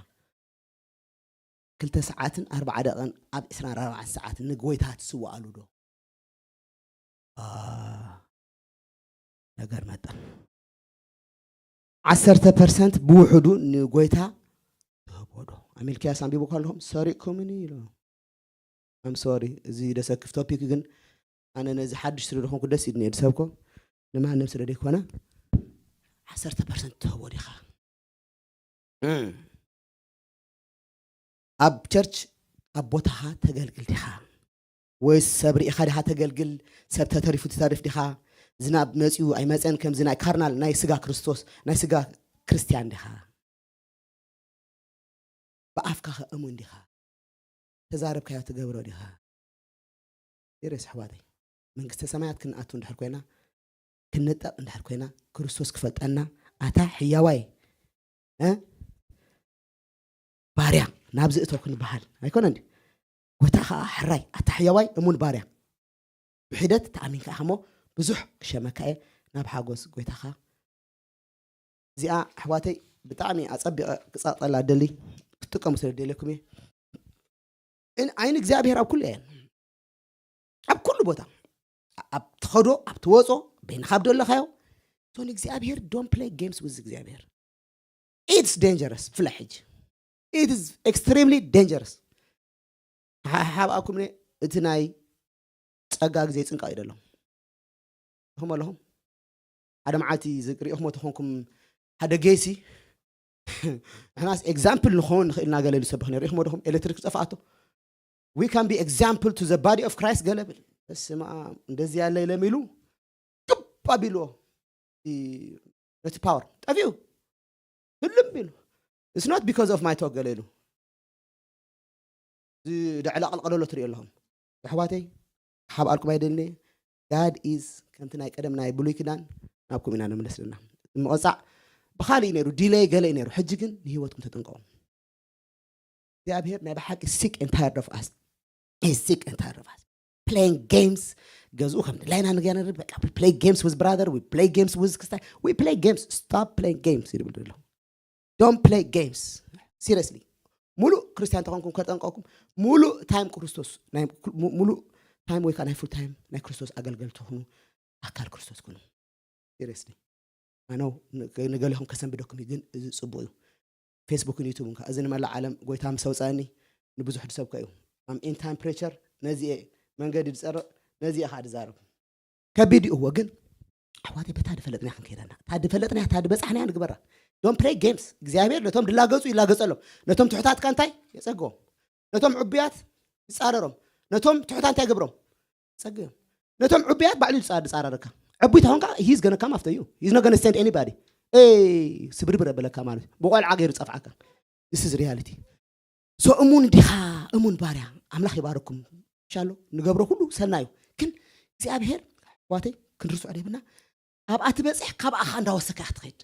ክልተ ሰዓትን ኣርባዓ ደቐን ኣብ ዕስራን ኣርባዕን ሰዓት ንጎይታ ትስዋኣሉ ዶ? አ፣ ነገር መጠን ዓሰርተ ፐርሰንት ብውሕዱ ንጎይታ ትህቦ ዶ? ኣሜልኪያስ ኣንቢቡ ከለኹም ሰሪቕኩምኒ ኢሉ። ኣም ሶሪ፣ እዚ ደሰክፍ ቶፒክ ግን ኣነ ነዚ ሓድሽ ስለ ዝኾንኩ ደስ ኢልኒ እየ ዝሰብኮ። ንማንም ስለ ዘይኮነ ዓሰርተ ፐርሰንት ትህቦ ዲኻ? እም። ኣብ ቸርች ኣብ ቦታኻ ተገልግል ዲኻ? ወይስ ሰብ ርኢኻ ዲኻ ተገልግል? ሰብ ተተሪፉ ትተርፍ ዲኻ? ዝናብ መጺኡ ኣይመጸን ከምዚ ናይ ካርናል ናይ ስጋ ክርስቶስ ናይ ስጋ ክርስትያን ዲኻ? ብኣፍካ ኸ እሙን ዲኻ? ተዛረብካዮ ትገብሮ ዲኻ? ሲርየስ ኣሕዋተይ፣ መንግስተ ሰማያት ክንኣቱ እንድሕር ኮይና፣ ክንነጠቕ እንድሕር ኮይና፣ ክርስቶስ ክፈልጠና፣ ኣታ ሕያዋይ፣ እ? ባርያ፣ ናብዚ እቶ ክንበሃል ኣይኮነን ድዩ? ጎይታ ኸዓ ሕራይ፣ ኣታ ሕያዋይ እሙን ባርያ። ብሒደት ተኣሚንካ ኢኻ እሞ ብዙሕ ክሸመካ እየ ናብ ሓጎስ ጎይታኻ። እዚኣ ኣሕዋተይ ብጣዕሚ ኣጸቢቐ ክጻጸላ ደሊ ክትጥቀሙ ስለ ደልየኩም እየ። እን-፣ ዓይኒ እግዚኣብሔር ኣብ ኩሉ እየን። ኣብ ኩሉ ቦታ። ኣብ ትኸዶ፣ ኣብ ትወጾ፣ በይንኻ ኣብ ደለኻዮ። So ንእግዚኣብሔር don't play games with እግዚኣብሔር። It's dangerous ብፍላይ ሕጂ። It is extremely dangerous። ሓ-፣ ሓብኣኩም ነ-፣ እቲ ናይ ጸጋ ግዜ ይጽንቀቕ እዩ ደሎ። ኢኹም ኣለኹም? ሓደ መዓልቲ ዝግ-፣ ሪኢኹሞ ተኾንኩም ሓደ ጌሲ፣ ንሕናስ ኤግዛምፕል ንኸውን ንኽእል ኢና ገለ ኢሉ ሰብኽ ነይሩ። ሪኢኹሞ ዶኹም? ኤሌክትሪክ ዝጠፍኣቶ። We can be example to the body of Christ ገለ ብል። በስመ ኣብ፣ እንደዚህ ያለ የለም ኢሉ፣ ግብ ኣቢልዎ። እቲ፣ ነቲ ፓወር ጠፊኡ። ህልም ኢሉ። It's not because of my talk ገለ ኢሉ። ዝደዕላቕልቕ ደሎ ትሪኦ ኣለኹም። ኣሕዋተይ፣ ክሓብኣልኩም ኣይደልን እየ። God is ከምቲ ናይ ቀደም ናይ ብሉይ ኪዳን ናብኩም ኢና ንምለስ ዘለና። እቲ ምቕጻዕ ብኻልእ እዩ ነይሩ፣ ዲለይ ገለ እዩ ነይሩ። ሕጂ ግን ንህይወትኩም ተጠንቀቑ። እግዚኣብሔር ናይ ብሓቂ sick and tired of us. He's sick and tired of us. Playing games፣ ገዝኡ ከም ድላይና ንገነር፣ በቃ፣ we play games with brother, we play games with ክስታይ፣ we play games. Stop playing games ይብል ዘሎ። Don't play games. Seriously. ሙሉእ ክርስትያን ተኾንኩም ከጠንቀቕኩም፣ ሙሉእ ታይም ክርስቶስ፣ ናይ ኩ-፣ ሙ-፣ ሙሉእ ታይም ወይ ከዓ ናይ ፉል ታይም ናይ ክርስቶስ ኣገልገልቲ ኩኑ፣ ኣካል ክርስቶስ ኩኑ። Seriously. ኣነው ን-፣ ንገሌኹም ከሰንብደኩም እዩ፣ ግን እዚ ጽቡቕ እዩ። ፌስቡክን ዩቱብን ከ፣ እዚ ንመላእ ዓለም ጎይታ ምስ ኣውጻእኒ ንብዙሕ ዝሰብከ እዩ። ኣም ኢን ታይም ፕሬቸር፣ ነዚ እየ መንገዲ ዝጸርቕ፣ ነዚ እየ ከዓ ዝዛረብ። ከቢድ እዩ እወ፣ ግን ኣሕዋተይ በታ ዝፈለጥናያ ክንከይደና። እታ ዝፈለጥናያ፣ እታ ዝበጻሕናያ ንግበራ። Don't play games። እግዚኣብሔር ነቶም ድላገጹ ይላገጸሎም። ነቶም ትሑታት ከ እንታይ? የጸግቦም። ነቶም ዕቡያት ይጻረሮም። ነቶም ትሑታት እንታይ ይገብሮም? ጸግዮም። ነቶም ዕቡያት ባዕሉ ይጻ-፣ ይጻረረካ። ዕቡይ ተኾንካ፣ he's gonna come after you. He's not gonna send anybody. ኤይ፣ ስብርብር የበለካ ማለት እዩ። ብቆልዓ ገይሩ ጸፍዓካ። This is reality. So እሙን ዲኻ፣ እሙን ባርያ፣ ኣምላኽ ይባርኩም። ኢንሻሎ፣ ንገብሮ ኩሉ ሰናዩ። ግን እግዚኣብሔር፣ ኣሕዋተይ፣ ክንርስዖ ደይብና፣ ኣብኣ ትበጽሕ፣ ካብኣ ኸኣ እንዳወሰካ እያ ትኸይድ።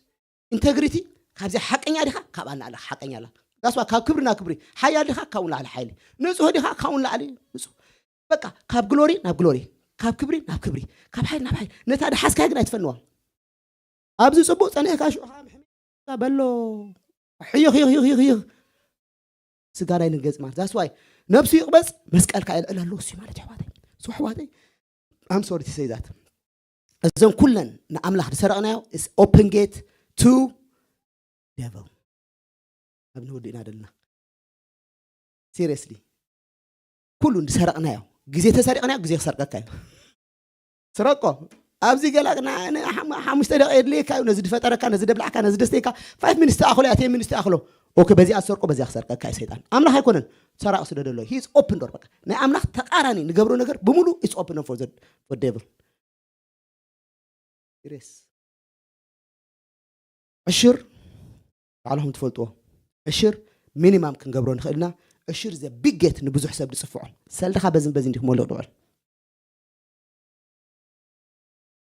ኢንተግሪቲ፣ ካብዚኣ ሓቀኛ ዲኻ፣ ካብኣ ንላዕሊ ሓቀኛ ኣላ። That's why ካብ ክብሪ ናብ ክብሪ፣ ሓያል ዲኻ፣ ካብኡ ንላዕሊ ሓይሊ። ንጹህ ዲኻ፣ ካብኡ ንላዕሊ ንጹህ። በቃ፣ ካብ ግሎሪ ናብ ግሎሪ፣ ካብ ክብሪ ናብ ክብሪ፣ ካብ ሓይሊ ናብ ሓይሊ። ነታ ድሓዝካያ ግን ኣይትፈንዋ። ኣብዚ ጽቡቕ ጸኒሕካ ሽዑ ኸኣ ምሕሚካ በሎ። ሕይኽ፣ ይኽ፣ ይኽ፣ ይኽ፣ ይኽ። ስጋ ናይ ንገጽ ማለት። That's why ነብሱ ይቕበጽ፣ መስቀልካ የልዕል ኣለዎ እሱ ማለት ኣሕዋተይ። So ኣሕዋተይ፣ I'm sorry to say that። እዘን ኩለን ንኣምላኽ ዝሰረቕናዮ is open gate to devil። ኣብ ንወዱ ኢና ዘለና። ሲሪየስሊ። ኩሉ ዝሰረቕናዮ፣ ግዜ ተሰሪቕናዮ፣ ግዜ ክሰርቀካ እዩ። ስረቆ። ኣብዚ ገላ ን-፣ ን-፣ ሓም-፣ ሓሙሽተ ደቂቕ የድልየካ እዩ፣ ነዚ ዝፈጠረካ፣ ነዚ ደብላዕካ፣ ነዚ ደስተይካ፣ ፋይቭ ሚኒትስ ተኣኽሎ እያ፣ ቴን ሚኒትስ ተኣኽሎ። ኦኬ፣ በዚኣ ዝሰርቆ፣ በዚኣ ክሰርቀካ እዩ ሰይጣን። ኣምላኽ ኣይኮነን ሰራቂ ስለ ደሎ። He is open door፣ በቃ። ናይ ኣምላኽ ተቃራኒ ንገብሮ ነገር ብምሉእ is open door for the፣ for devil። ሲሪየስ። ዕሽር፣ ባዕልኹም ትፈልጥዎ። ዕሽር ሚኒማም ክንገብሮ ንኽእልና፣ ዕሽር is a big gate ንብዙሕ ሰብ ዝጽፍዖ። ሰልድኻ በዝን በዝን ዲኹም ወልቕ ድዑል።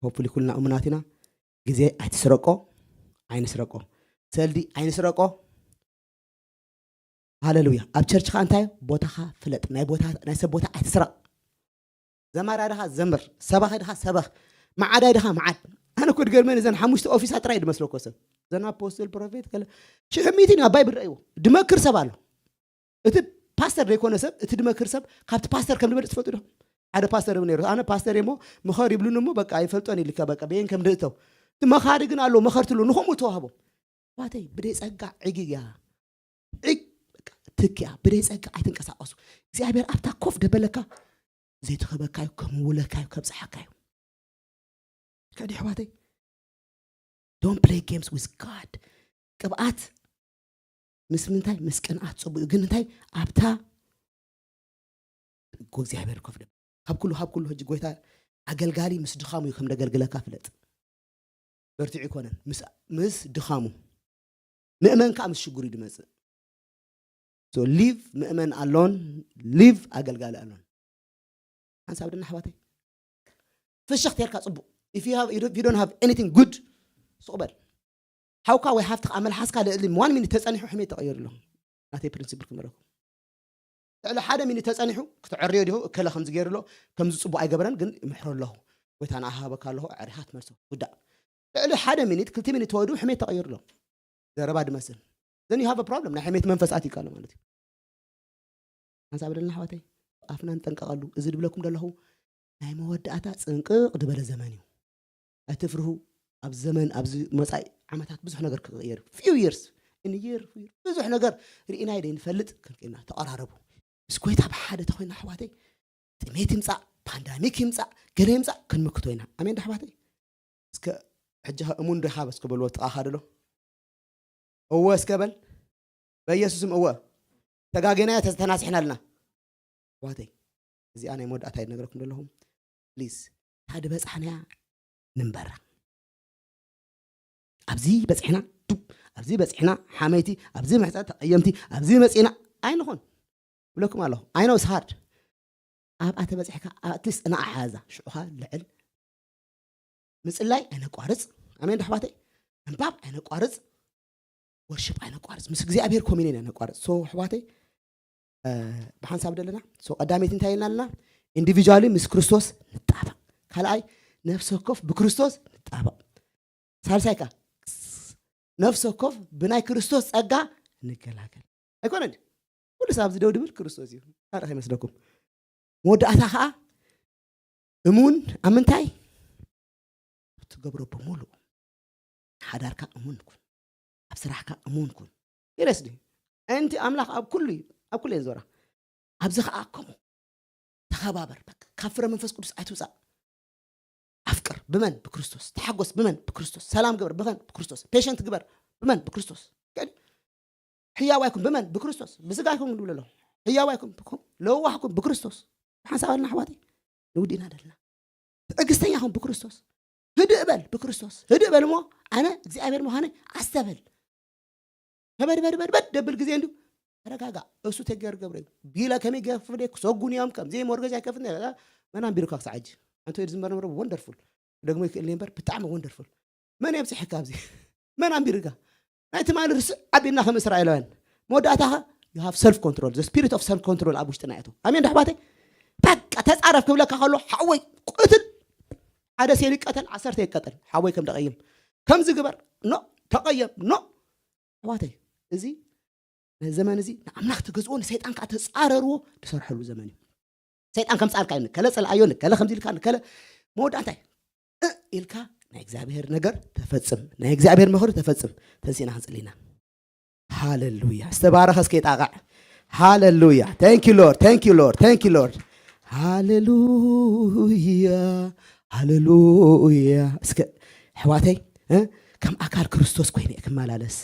ሆፕሊ ኩልና እሙናት ኢና። ግዜ ኣይትስረቆ፣ ኣይንስረቆ። ሰልዲ ኣይንስረቆ። ሃሌሉያ። ኣብ ቸርችኻ እንታይ ቦታኻ ፍለጥ። ናይ ቦታ፣ ናይ ሰብ ቦታ ኣይትስረቕ። ዘማሪ ድኻ ዘምር፣ ሰባኺ ድኻ ሰበኽ፣ መዓዳይ ድኻ መዓድ። ኣነ እኮ ድገርመኒ እዘን ሓሙሽተ ኦፊሳት ጥራይ ድመስለኮ ሰብ። እዘን ኣፖስትል፣ ፕሮፌት፣ ከለ ሽሕ ሚእቲ እዩ ኣባይ ብረእይዎ። ድመክር ሰብ ኣሎ። እቲ ፓስተር ዘይኮነ ሰብ፣ እቲ ድመክር ሰብ ካብቲ ፓስተር ከም ድበልጽ ትፈልጡ ዶ? ሓደ ፓስተር እውን ነይሩ። ኣነ ፓስተር እየ እሞ ምኸር ይብሉኒ እሞ በቃ ኣይፈልጦን ኢልካ በቃ በየን ከም ድእተው። እቲ መኻሪ ግን ኣሎ፣ መኸር ትብሉ ንኸምኡ ተዋህቦም። ኣሕዋተይ ብደይ ጸጋ ዕጊግ እያ። ዕግ በቃ ትክ እያ። ብደይ ጸጋ ኣይትንቀሳቐሱ። እግዚኣብሔር ኣብታ ኮፍ ደበለካ ዘይትኸበካ እዩ፣ ከምውለካ እዩ፣ ከብጽሓካ እዩ። ከዲ ኣሕዋተይ don't play games with God። ቅብኣት ምስ ምንታይ ምስ ቅንኣት ጽቡቅ እዩ፣ ግን እንታይ ኣብታ ጎ እግዚኣብሔር ኮፍ ደበል ካብ ኩሉ ካብ ኩሉ ሕጂ ጎይታ ኣገልጋሊ ምስ ድኻሙ እዩ ከም ደገልግለካ ፍለጥ። በርቲዑ ይኮነን ምስ ምስ ድኻሙ ምእመን ከዓ ምስ ሽግሩ እዩ ድመጽእ። So leave ምእመን ኣሎን leave ኣገልጋሊ ኣሎን። ሓንሳብ ድና ኣሕዋተይ ፍሽኽ ተርካ ጽቡቕ። If you have, you don't, you don't have anything good ስቕ በል። ሓውካ ወይ ሓፍትኻ ኣብ መልሓስካ ልዕሊ one minute ተጸኒሑ ሕሜት ተቐይሩ ኣሎ። ናተይ ፕሪንሲፕል ክምረኩም ልዕሊ ሓደ ሚኒት ተጸኒሑ ክትዕርዮ ዲኹ እከለ ከምዚ ገይሩ ኣሎ ከምዚ ጽቡቕ ኣይገበረን ግን ይምሕሮ ኣለኹ ጎይታ ንኣኻ ሃበካ ኣለኹ ኣዕሪኻ ትመልሶ ጉዳእ ልዕሊ ሓደ ሚኒት ክልተ ሚኒት ተወዲኡ ሕሜት ተቐይሩ ኣሎ ዘረባ ድመስል then you have a problem ናይ ሕሜት መንፈስ ኣትዩካ ኣሎ ማለት እዩ ሓንሳብ ደልና ኣሕዋተይ ኣፍና ንጠንቀቐሉ እዚ ድብለኩም ዘለኹ ናይ መወዳእታ ጽንቅቕ ዝበለ ዘመን እዩ ኣይትፍርሁ ኣብ ዘመን ኣብዚ መጻኢ ዓመታት ብዙሕ ነገር ክቕየር few years in year ብዙሕ ነገር ርኢና ይደ ንፈልጥ ክንክና ተቐራረቡ ምስ ጎይታ ብሓደ ተኮይና ኣሕዋተይ ጥሜት ይምጻእ ፓንዳሚክ ይምጻእ ገለ ይምጻእ ክንምክቶ ኢና ኣሜን ዳሕዋተይ እስከ ሕጂ እሙን ዶ ኢኻ እስከ በልዎ ጥቓኻ ደሎ እወ እስከ በል በኢየሱስም እወ ተጋጌናዮ ተተናሲሕና ኣለና ኣሕዋተይ እዚኣ ናይ መወዳእታ ይነግረኩም ዘለኹም ፕሊዝ ታዲ በጻሕናያ ንንበራ ኣብዚ በጺሕና ዱብ ኣብዚ በጺሕና ሓመይቲ ኣብዚ ምሕፀ ተቐየምቲ ኣብዚ መጺና ኣይንኹን ብለኩም ኣለኹ I know it's hard ኣብኣ ተበጺሕካ ኣብቲ ጽናዕ ሓዛ ሽዑኻ ልዕል ምጽላይ ኣይነቋርጽ ኣሜን ዶ ኣሕዋተይ ምንባብ ኣይነቋርጽ ወርሽፕ ኣይነቋርጽ ምስ እግዚኣብሔር ኮሚኒን ኣይነቋርጽ so ኣሕዋተይ ብሓንሳብ ደለና ቀዳመይቲ እንታይ ኢልና ኣለና ኢንዲቪጁዋሊ ምስ ክርስቶስ ንጣበቕ ካልኣይ ነፍሲ ወከፍ ብክርስቶስ ንጣበቕ ሳልሳይ ከ ነፍሲ ወከፍ ብናይ ክርስቶስ ጸጋ ንገላገል ኣይኮነን ኩሉ ሰብ ኣብዚ ደው ድብል ክርስቶስ እዩ ካልእ ከይመስለኩም መወዳእታ ከዓ እሙን ኣብ ምንታይ ትገብሮ ብምሉእ ሓዳርካ እሙን ኩን ኣብ ስራሕካ እሙን ኩን ይረስዲ እንቲ ኣምላኽ ኣብ ኩሉ ኣብ ኩሉ እየን ዞራ ኣብዚ ከዓ ከምኡ ተኸባበር በቃ ካብ ፍረ መንፈስ ቅዱስ ኣይትውፃእ ኣፍቅር ብመን ብክርስቶስ ተሓጎስ ብመን ብክርስቶስ ሰላም ግበር ብመን ብክርስቶስ ፔሸንት ግበር ብመን ብክርስቶስ ሕያዋይኩም ብመን ብክርስቶስ ብስጋይኩም ንብል ኣለኹ ሕያዋይኩም ለዋሕኩም ብክርስቶስ ሓንሳብ ኣልና ኣሕዋተይ ንውዲእና ደልና ትዕግስተኛ ኹም ብክርስቶስ ህድእ በል ብክርስቶስ ህድእ በል እሞ ኣነ እግዚኣብሔር ምዃነ ኣስተበል ከበድበድበድበድ ደብል ግዜ እንዲሁ ተረጋጋ እሱ ተገር ገብረ ቢለ ከመይ ገፍደ ክሰጉን እዮም ከምዚ ሞርገዝ ኣይከፍት መን ኣንቢሩካ ክሳዕ ሕጂ ኣንተ ዝመር ነብረ ወንደርፉል ደግሞ ይክእል ነበር ብጣዕሚ ወንደርፉል መን የብፅሐካ ኣብዚ መን ኣንቢርካ ናይ ትማሊ ርስዕ ኣቢልና ከም እስራኤላውያን መወዳእታኻ you have self control the spirit of self control ኣብ ውሽጥና ያእቱ ኣሜን ዶ ኣሕዋተይ በቃ ተፃረፍ ክብለካ ከሎ ሓወይ ቅትል ሓደ ሴል ይቀተል ዓሰርተ ይቀተል ሓወይ ከም ደቀይም ከምዚ ግበር ኖ ተቀየም ኖ ኣሕዋተይ እዚ ነዚ ዘመን እዚ ንኣምላኽ ትገዝኦ ንሰይጣን ከዓ ተፃረርዎ ዝሰርሐሉ ዘመን እዩ ሰይጣን ከምፃልካ እዩ ንከለ ፀልኣዮ ንከለ ከምዚ ኢልካ ንከለ መወዳእታ እዩ እ ኢልካ ናይ እግዚኣብሔር ነገር ተፈፅም ናይ እግዚኣብሔር ምኽሪ ተፈፅም ተንሲእና ክንፅሊ ኢና ሃሌሉያ ዝተባረኸ እስከ ይጣቃዕ ሃሌሉያ thank you Lord thank you Lord thank you Lord ሃሌሉያ ሃሌሉያ እስከ ኣሕዋተይ ከም ኣካል ክርስቶስ ኮይነ ክመላለስ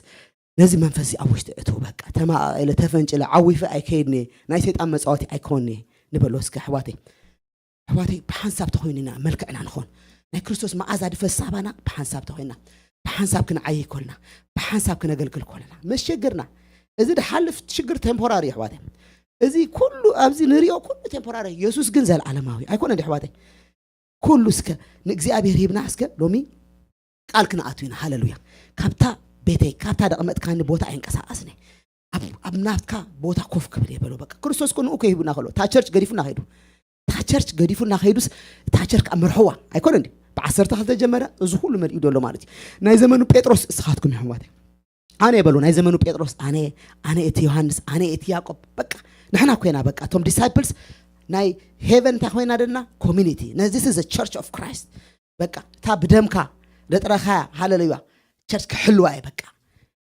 ነዚ መንፈስ እዚ ኣብ ውሽጢ እትው በቃ ተማቃቂለ ተፈንጭለ ዓዊፈ ኣይከይድኒ ናይ ሰይጣን መፃወቲ ኣይከውኒ ንበሎ እስከ ኣሕዋተይ ኣሕዋተይ ብሓንሳብ ተኮይንና መልክዕና ንኾን ናይ ክርስቶስ መዓዛ ድፈስ ሳባና ብሓንሳብ ተኮይንና ብሓንሳብ ክንዓይ ኮልና ብሓንሳብ ክነገልግል ኮለና መሸግርና እዚ ድሓልፍ ሽግር ቴምፖራሪ ኣሕዋተይ እዚ ኩሉ ኣብዚ ንሪኦ ኩሉ ቴምፖራሪ የሱስ ግን ዘለዓለማዊ ኣይኮነ ኣሕዋተይ ኩሉ እስከ ንእግዚኣብሔር ሂብና እስከ ሎሚ ቃል ክንኣቱ ኢና። ሃለሉያ። ካብታ ቤተይ ካብታ ደቐመጥካኒ ቦታ ኣይንቀሳቐስን እየ። ኣብ ናትካ ቦታ ኮፍ ክብል እየ በሎ። በቃ ክርስቶስ እኮ ንኡ ከሂቡና ከሎ እታ ቸርች ገዲፉና ከይዱ እታ ቸርች ገዲፉና ከይዱስ እታ ቸርች ኣብ መርሕዋ ኣይኮነ እንዲ ብዓሰርተ ክልተ ጀመረ። እዚ ኩሉ መሊኡ ደሎ ማለት እዩ። ናይ ዘመኑ ጴጥሮስ እስኻትኩም ይሕዋት ኣነ የበሉ ናይ ዘመኑ ጴጥሮስ ኣነ ኣነ እቲ ዮሃንስ ኣነ እቲ ያዕቆብ በቃ ንሕና ኮይና በቃ እቶም ዲሳይፕልስ ናይ ሄቨን እንታይ ኮይና ደና ኮሚኒቲ ነዚ is church of Christ በቃ እታ ብደምካ ደጥረኻያ ሃለሉያ ቸርች ክሕልዋ እየ በቃ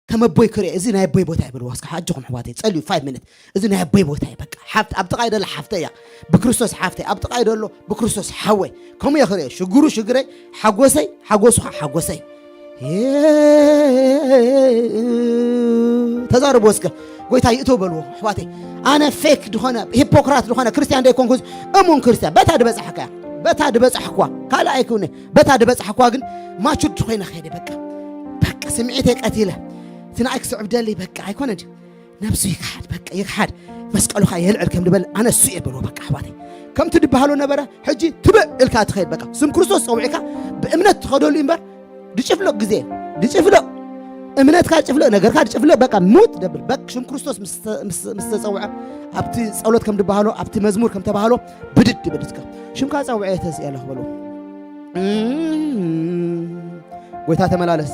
ከም ኣቦይ ክርኢ እዚ ናይ ኣቦይ ቦታ ይብልዋ እስካ ኣጆኹም ኣሕዋተይ ጸልዩ ፋይቭ ሚኒት እዚ ናይ ኣቦይ ቦታ እዩ በቃ ሓፍት ኣብ ጥቓይ ደላ ሓፍተይ እያ ብክርስቶስ ሓፍተይ ኣብ ጥቓይ ደሎ ብክርስቶስ ሓወይ ከምኡ እየ ክርእዮ ሽግሩ ሽግረይ ሓጎሰይ ሓጎሱ ከዓ ሓጎሰይ ተዛረቡ እስከ ጎይታ ይእቶ በልዎ ኣሕዋተይ ኣነ ፌክ ዝኾነ ሂፖክራት ዝኾነ ክርስትያን ደይኮንኩ እሙን ክርስትያን በታ ድበፃሕካ በታ ድበፃሕኳ ካልእ ኣይክውነ በታ ድበፃሕኳ ግን ማቹድ ኮይነ ከይደ በቃ በቃ ስምዒተይ ቀቲለ እቲ ንኣይ ክስዕብ ደሊ በቃ ኣይኮነ ድዩ ነብሱ ይክሓድ በቃ ይክሓድ መስቀሉ ከዓ የልዕል ከም ድበል ኣነ እሱ እየ በልዎ በቃ ኣሕዋተይ ከምቲ ድበሃሎ ነበረ ሕጂ ትብእ ኢልካ ትኸይድ በቃ ስም ክርስቶስ ፀውዒካ ብእምነት ትኸደሉ እምበር ድጭፍልቕ ግዜ ድጭፍልቕ እምነትካ ድጭፍልቕ ነገርካ ድጭፍልቕ በቃ ሙት ደብል በቃ ሽም ክርስቶስ ምስ ተፀውዐ ኣብቲ ፀሎት ከም ድበሃሎ ኣብቲ መዝሙር ከም ተባሃሎ ብድድ ይብል እስከ ሽምካ ፀውዐ ተስእየ ኣለኹ በሉ ጎይታ ተመላለስ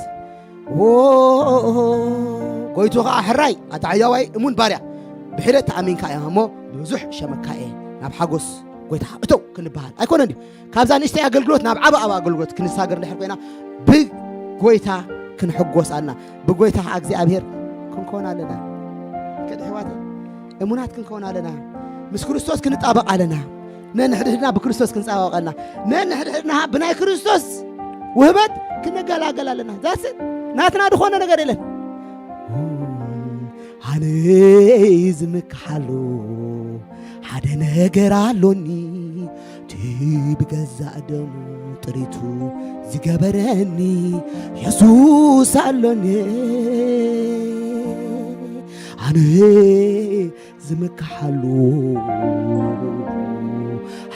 ጎይቱ ከዓ ሕራይ ኣታ ሕያዋይ እሙን ባርያ ብሒደት ተኣሚንካ እያ እሞ ብዙሕ ሸመካ እየ ናብ ሓጎስ ጎይታ እተው ክንበሃል ኣይኮነን ድዩ ካብዛ ንእሽተይ ኣገልግሎት ናብ ዓበ ኣብ ኣገልግሎት ክንሳገር እንድሕር ኮይና ብጎይታ ክንሕጎስ ኣለና ብጎይታ ከዓ እግዚኣብሔር ክንኮን ኣለና ከድሕዋተ እሙናት ክንከውን ኣለና ምስ ክርስቶስ ክንጣበቕ ኣለና ነንሕድሕድና ብክርስቶስ ክንፃባበቐልና ነንሕድሕድና ብናይ ክርስቶስ ውህበት ክንገላገል ኣለና ዛስ ናትና ዝኾነ ነገር የለን ኣነ ዝምክሓሉ ሓደ ነገር ኣሎኒ እቲ ብገዛእ ደሙ ጥሪቱ ዝገበረኒ የሱስ ኣሎኒ ኣነ ዝምክሓሉ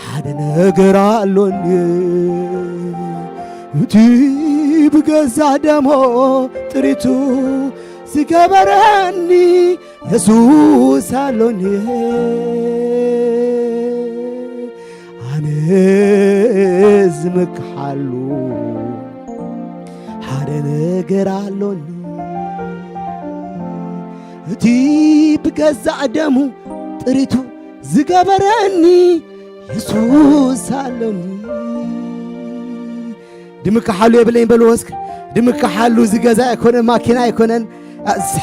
ሓደ ነገር ኣሎኒ እቲ ብገዛ ደሞ ጥሪቱ ዝገበረኒ የሱስ ኣሎኒ ኣነ ዝምክሓሉ ሓደ ነገር ኣሎኒ እቲ ብገዛእ ደሙ ጥሪቱ ዝገበረኒ የሱስ ኣሎኒ ድምክሓሉ የብለይን በልዎ እስከ ድምክሓሉ እዚ ገዛ ኣይኮነን ማኪና ኣይኮነን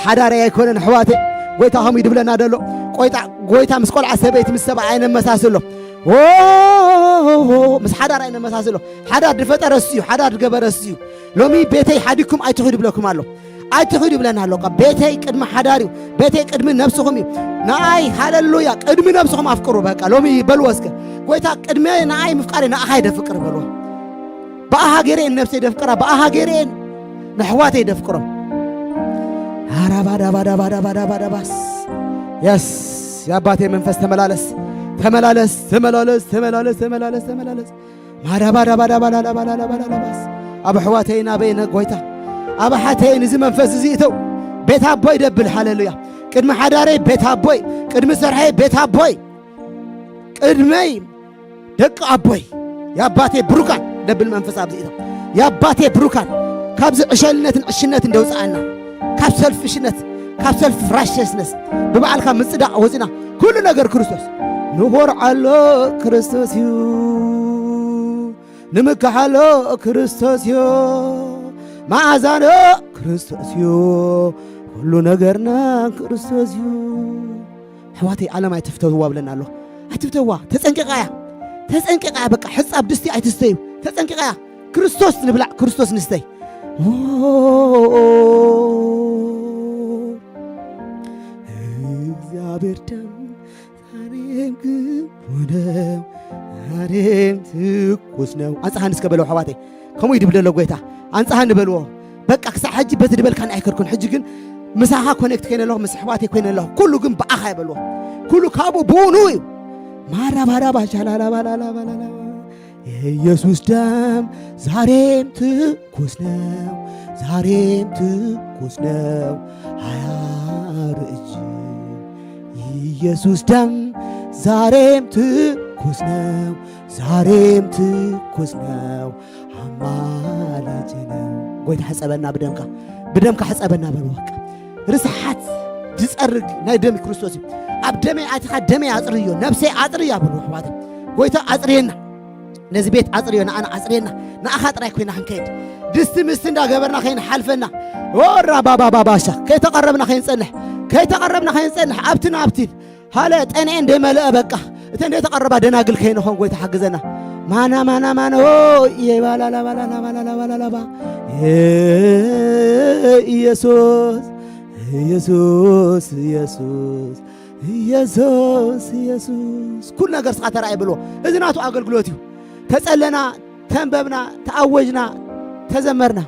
ሓዳሪ ኣይኮነን ኣሕዋተ ጎይታ ከምኡ ይድብለና ደሎ ቆይታ ጎይታ ምስ ቆልዓ ሰበይቲ ምስ ሰብኣይ ኣይነመሳስሎ ምስ ሓዳር ኣይነመሳስሎ ሓዳር ድፈጠረ እሱ እዩ ሓዳር ድገበረ እሱ እዩ ሎሚ ቤተይ ሓዲግኩም ኣይትኽዱ ይብለኩም ኣሎ ኣይትኽዱ ይብለና ኣሎ ቤተይ ቅድሚ ሓዳር እዩ ቤተይ ቅድሚ ነብስኹም እዩ ንኣይ ሃለሉያ ቅድሚ ነብስኹም ኣፍቅሩ በቃ ሎሚ በልዎ እስከ ጎይታ ቅድሚ ንኣይ ምፍቃሪ ንኣኻ ይደፍቅር በልዎ ብኣኻ ገይረ እየን ነብሰይ ደፍቅራ ብኣኻ ገይረ እየን ንኣሕዋተይ ደፍቅሮም ኣራባዳባዳባዳባዳባዳባስ የስ የኣባቴ መንፈስ ተመላለስ ተመላለስ ተመላለስ ተመላለስ ተመላለስ ተመላለስ ማዳባዳባዳባዳባዳባዳባስ ኣብ ኣሕዋተይን ኣበይን ጎይታ ኣብ ሓተይ ንዚ መንፈስ እዚ እተው ቤት ኣቦይ ደብል ሃለሉያ ቅድሚ ሓዳረይ ቤት ኣቦይ ቅድሚ ስርሐይ ቤት ኣቦይ ቅድመይ ደቂ ኣቦይ የኣባቴ ብሩካን ደብል መንፈስ ኣብዚ እተው የኣባቴ ብሩካን ካብዚ ዕሸልነትን ዕሽነትን ደውፅኣና ካብ ሰልፍሽነት ካብ ሰልፍ ራሽስነስ ብባዕልካ ምፅዳቕ ወፅና ኩሉ ነገር ክርስቶስ ንኾርዓሎ ክርስቶስ እዩ ንምክሓሎ ክርስቶስ እዩ መዓዛኖ ክርስቶስ እዩ ኩሉ ነገርና ክርስቶስ እዩ ኣሕዋተይ ዓለም ኣይትፍተውዋ ብለና ኣሎ ኣይትፍተውዋ ተፀንቂቓ እያ ተፀንቂቓ እያ በቃ ሕፃብ ድስቲ ኣይትስተዩ ተፀንቂቓ እያ ክርስቶስ ንብላዕ ክርስቶስ ንስተይ እግዚኣብሔር ደም ዛሬም ግቡ ነው ዛሬም ትኩስ ነው ኣንፀሃኒ እስከ በለው ኣሕዋተይ ከምኡ ይድብለሎ ጎይታ ኣንፀሃኒ በልዎ በቃ ክሳዕ ሕጂ በቲ ድበልካኒ ኣይከድኩን ሕጂ ግን ምሳኻ ኮኔክት ኮይነ ኣለኹ ምስ ኣሕዋተይ ኮይነ ኣለኹ ኩሉ ግን ብኣኻ ይበልዎ ኩሉ ካብኡ ብኡኑ እዩ ማራባራባ ሻላላባላላባላላ የኢየሱስ ደም ዛሬም ትኩስ ነው፣ ዛሬም ትኩስ ነው፣ አያረጅም። የኢየሱስ ደም ዛሬም ትኩስ ነው፣ ዛሬም ትኩስ ነው፣ አማላጅ ነው። ጎይታ ሕጸበና ብደምካ፣ ብደምካ ሕጸበና በሉ። በቃ ርስሓት ዝጸርግ ናይ ደም ክርስቶስ እዩ። ኣብ ደመይ ኣቲኻ ደመይ ኣጽርዮ፣ ነብሰይ ኣጽርያ በሉ ኣሕዋተይ። ጎይታ ኣጽርየና። ነዚ ቤት ኣጽርዮ፣ ንኣና ኣጽርየና። ንኣኻ ጥራይ ኮይና ክንከይድ፣ ድስቲ ምስቲ እንዳገበርና ከይንሓልፈና። ኦራ ባባ ባባሻ፣ ከይተቐረብና ከይንጸንሕ፣ ከይተቐረብና ከይንጸንሕ፣ ኣብቲ ናብቲ ሃለ ጠንኤ እንደመለአ በቃ፣ እተን ዘይተቐረባ ደናግል ከይንኾን ጎይታ ሓግዘና። ማና ማና ማና ኦ የባላላ ባላላ ባላላ ባላላ ባ ኢየሱስ ኢየሱስ ኢየሱስ ኢየሱስ ኢየሱስ ኩሉ ነገር ስኻ ተራእይ ብሎ። እዚ ናቱ ኣገልግሎት እዩ። ተጸለና፣ ተንበብና፣ ተኣወጅና፣ ተዘመርና።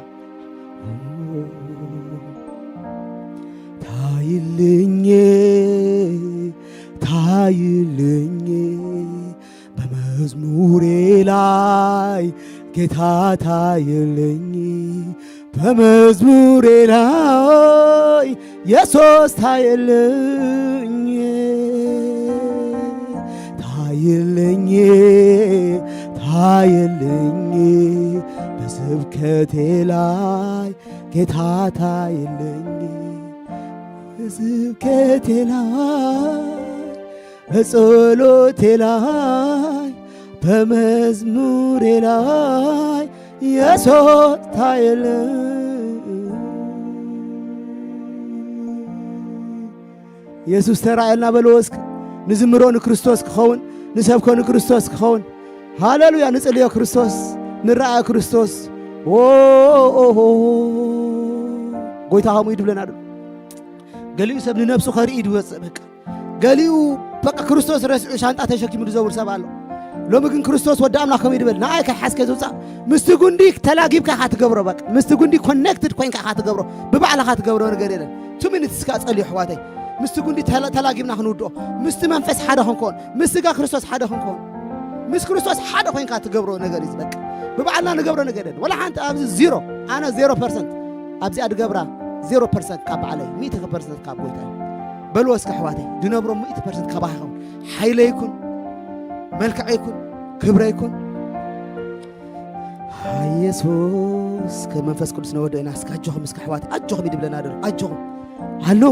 ታይልኝ ታይልኝ በመዝሙሬ ላይ ጌታ ታይልኝ በመዝሙሬ ላይ ኢየሱስ ታይልኝ ታይልኝ ታይልኝ በስብከቴ ላይ ጌታ ታይልኝ በስብከቴ ላይ በጸሎቴ ላይ በመዝሙሬ ላይ ኢየሱስ ታይልኝ። ኢየሱስ ተራእየልና በልዎ እስኪ። ንዝምሮ ንክርስቶስ ክኸውን፣ ንሰብኮ ንክርስቶስ ክኸውን። ሃሌሉያ! ንጽልዮ ክርስቶስ፣ ንረኣዮ ክርስቶስ። ኦ፣ ኦ፣ ኦ፣ ኦ። ጎይታ ከምኡ እዩ ድብለና ዶ? ገሊኡ ሰብ ንነብሱ ከርኢ ድወጽእ በቃ። ገሊኡ በቃ ክርስቶስ ረሲዑ ሻንጣ ተሸኪሙ ዝዘውር ሰብ ኣሎ። ሎሚ ግን ክርስቶስ ወዲ ኣምላኽ ከምኡ ይድበል። ንኣይ ከይሓዝከ ዝውጻእ ምስቲ ጉንዲ ተላጊብካ ኢኻ ትገብሮ። በቃ ምስቲ ጉንዲ ኮኔክትድ ኮይንካ ኢኻ ትገብሮ። ብባዕልኻ ትገብሮ ነገር የለን። ቱ ሚኒትስ ከኣ ጸልዩ ኣሕዋተይ። ምስቲ ጉንዲ ተላ-፣ ተላጊብና ክንውድኦ። ምስቲ መንፈስ ሓደ ክንኮን። ምስ ስጋ ክርስቶስ ሓደ ክንኮን። ምስ ክርስቶስ ሓደ ኮይንካ ትገብሮ ነገር እዩ በቃ። ብባዕልና ንገብሮ ነገር የለን። ወላ ሓንቲ ኣብዚ ዜሮ። ኣነ ዜሮ ፐርሰንት። ኣብዚኣ ድገብራ ዜሮ ፐርሰንት ካብ ባዕለይ፣ ሚእቲ ፐርሰንት ካብ ጎይታ እዩ። በልዎ እስከ ኣሕዋተይ፣ ድነብሮ ሚእቲ ፐርሰንት ካባኻ ይኸውን። ሓይለይ ይኩን፣ መልክዐይ ይኩን፣ ክብረይ ይኩን። ሃይ የሱስ፣ ከመንፈስ ቅዱስ ነወዶ ኢና። እስከ ኣጆኹም እስከ ኣሕዋተይ፣ ኣጆኹም ይድብለና ደሎ፣ ኣጆኹም። ኣሎ፣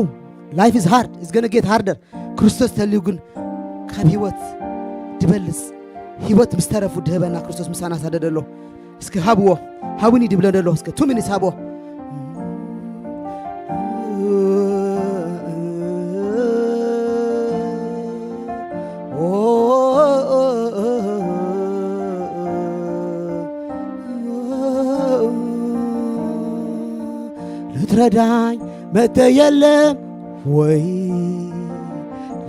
life is hard, it's gonna get harder። ክርስቶስ ተልዩ ግን ካብ ህይወት ድበልጽ፣ ህይወት ምስ ተረፉ ድህበና ክርስቶስ ምሳና ሳደደ ኣሎ። እስኪ ሃብዎ፣ ሃቡኒ ድብለ ደሎ። እስከ ቱ ሚኒትስ ሃብዎ። ልትረዳኝ መተ የለም ወይ?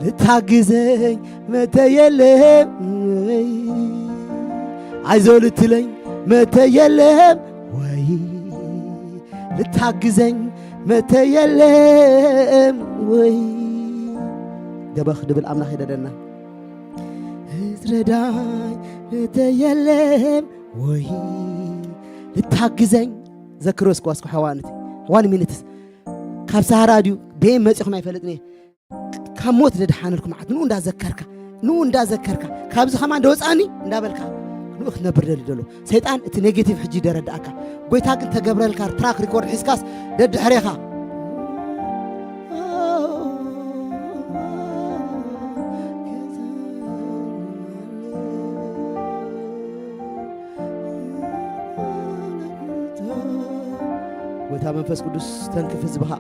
ልታግዘኝ መተ የለም ወይ? ኣይዞ ልትለኝ መተ የለም ወይ? ልታግዘኝ መተ የለም ወይ? ደበኽ ድብል ኣምላኽ ይደደና። ልትረዳኝ መተ የለም ወይ? ልታግዘኝ ዘክሮ እስከ ዋስኩ ሓዋንት ዋን ሚኒትስ ካብ ሰሃራ ድዩ ቤም መጺኹም ኣይፈልጥን እየ። ካብ ሞት ዘድሓነልኩም ዓት ንኡ እንዳዘከርካ፣ ንኡ እንዳዘከርካ፣ ካብዚ ከማን ደወጻኒ እንዳበልካ ንኡ ክትነብር ደሊ ደሎ። ሰይጣን እቲ ኔጌቲቭ ሕጂ ደረድኣካ። ጎይታ ግን ተገብረልካ ትራክ ሪኮርድ ሒዝካስ ደድሕሬኻ። ጎይታ መንፈስ ቅዱስ ተንክፍ ህዝብኻ።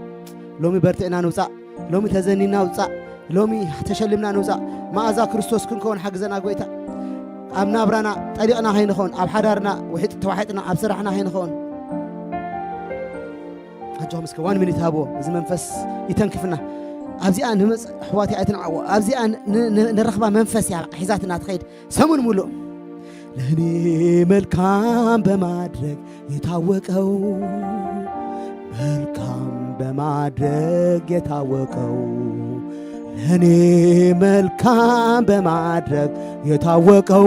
ሎሚ በርቲዕና ንውጻእ፣ ሎሚ ተዘኒና ውጻእ፣ ሎሚ ተሸልምና ንውጻእ። መኣዛ ክርስቶስ ክንከውን ሓግዘና ጎይታ። ኣብ ናብራና ጠሊቕና ከይንኸውን፣ ኣብ ሓዳርና ውሒጥ ተዋሒጥና ኣብ ስራሕና ከይንኸውን። ኣጆኹም እስከ ዋን ሚኒት ሃብዎ፣ እዚ መንፈስ ይተንክፍና። ኣብዚኣ ንመጽ-፣ ኣሕዋተይ ኣይትንዓዎ። ኣብዚኣ ን-፣ ን-፣ ንረኽባ መንፈስ እያ ሒዛትና ትኸይድ ሰሙን ሙሉእ። ለእኔ መልካም በማድረግ የታወቀው፣ መልካም በማድረግ የታወቀው፣ ለእኔ መልካም በማድረግ የታወቀው፣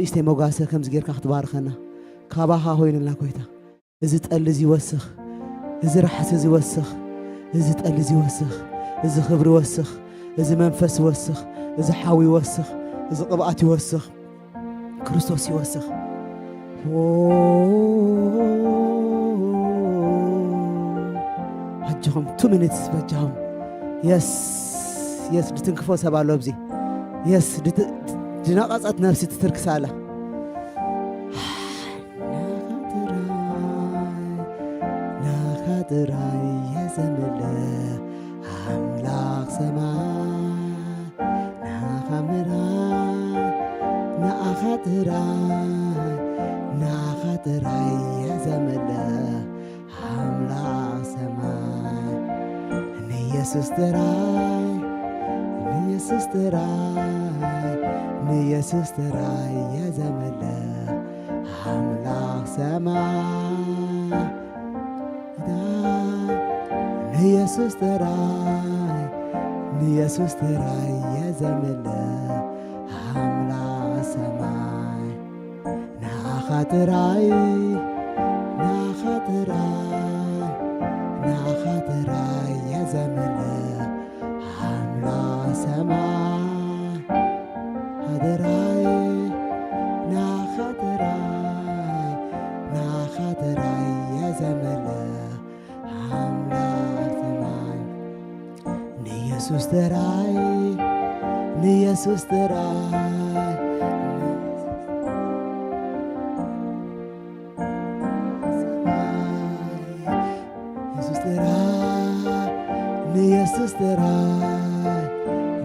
ብንእሽተይ መጓሰ ከምዚ ጌርካ ክትባርኸና ካባኻ ኮይኑልና ጎይታ። እዚ ጠሊ እዚ ይወስኽ፣ እዚ ራሕሲ እዚ ይወስኽ፣ እዚ ጠሊ እዚ ይወስኽ፣ እዚ ክብሪ ይወስኽ፣ እዚ መንፈስ ይወስኽ፣ እዚ ሓዊ ይወስኽ፣ እዚ ቅብኣት ይወስኽ፣ ክርስቶስ ይወስኽ። ኣጆኹም፣ ቱ ሚኒትስ በጃኹም። የስ፣ የስ፣ ድትንክፎ ሰብ ኣሎ ኣብዚ። የስ፣ ድት-፣ ዝነቐጸት ነፍሲ ትትርክስ ኣላ። ናኻ ጥራይ፣ ናኻ ጥራይ እየ ዘምልኽ ኣምላኽ ሰማይ። ናኻ ምራይ፣ ንኣኻ ጥራይ፣ ንኣኻ ጥራይ እየ ዘምልኽ ኣምላኽ ሰማይ። ንየሱስ ጥራይ፣ ንየሱስ ጥራይ፣ ንየሱስ ጥራይ እየ ዘምልኽ ኣምላኽ ሰማይ። ንየሱስ ጥራይ፣ ንየሱስ ጥራይ እየ ዘምልኽ ኣምላኽ ሰማይ። ንኣኻ ጥራይ፣ ንኣኻ ጥራይ፣ ንኣኻ ጥራይ እየ ዘምልኽ ኣምላኽ ሰማይ። ጥራይ፣ ንኣኻ ጥራይ፣ ንኣኻ ጥራይ እየ ዘምልኽ ኣምላኽ ሰማይ። ንየሱስ ጥራይ፣ ንየሱስ ጥራይ፣ የሱስ ጥራይ፣ ንየሱስ ጥራይ፣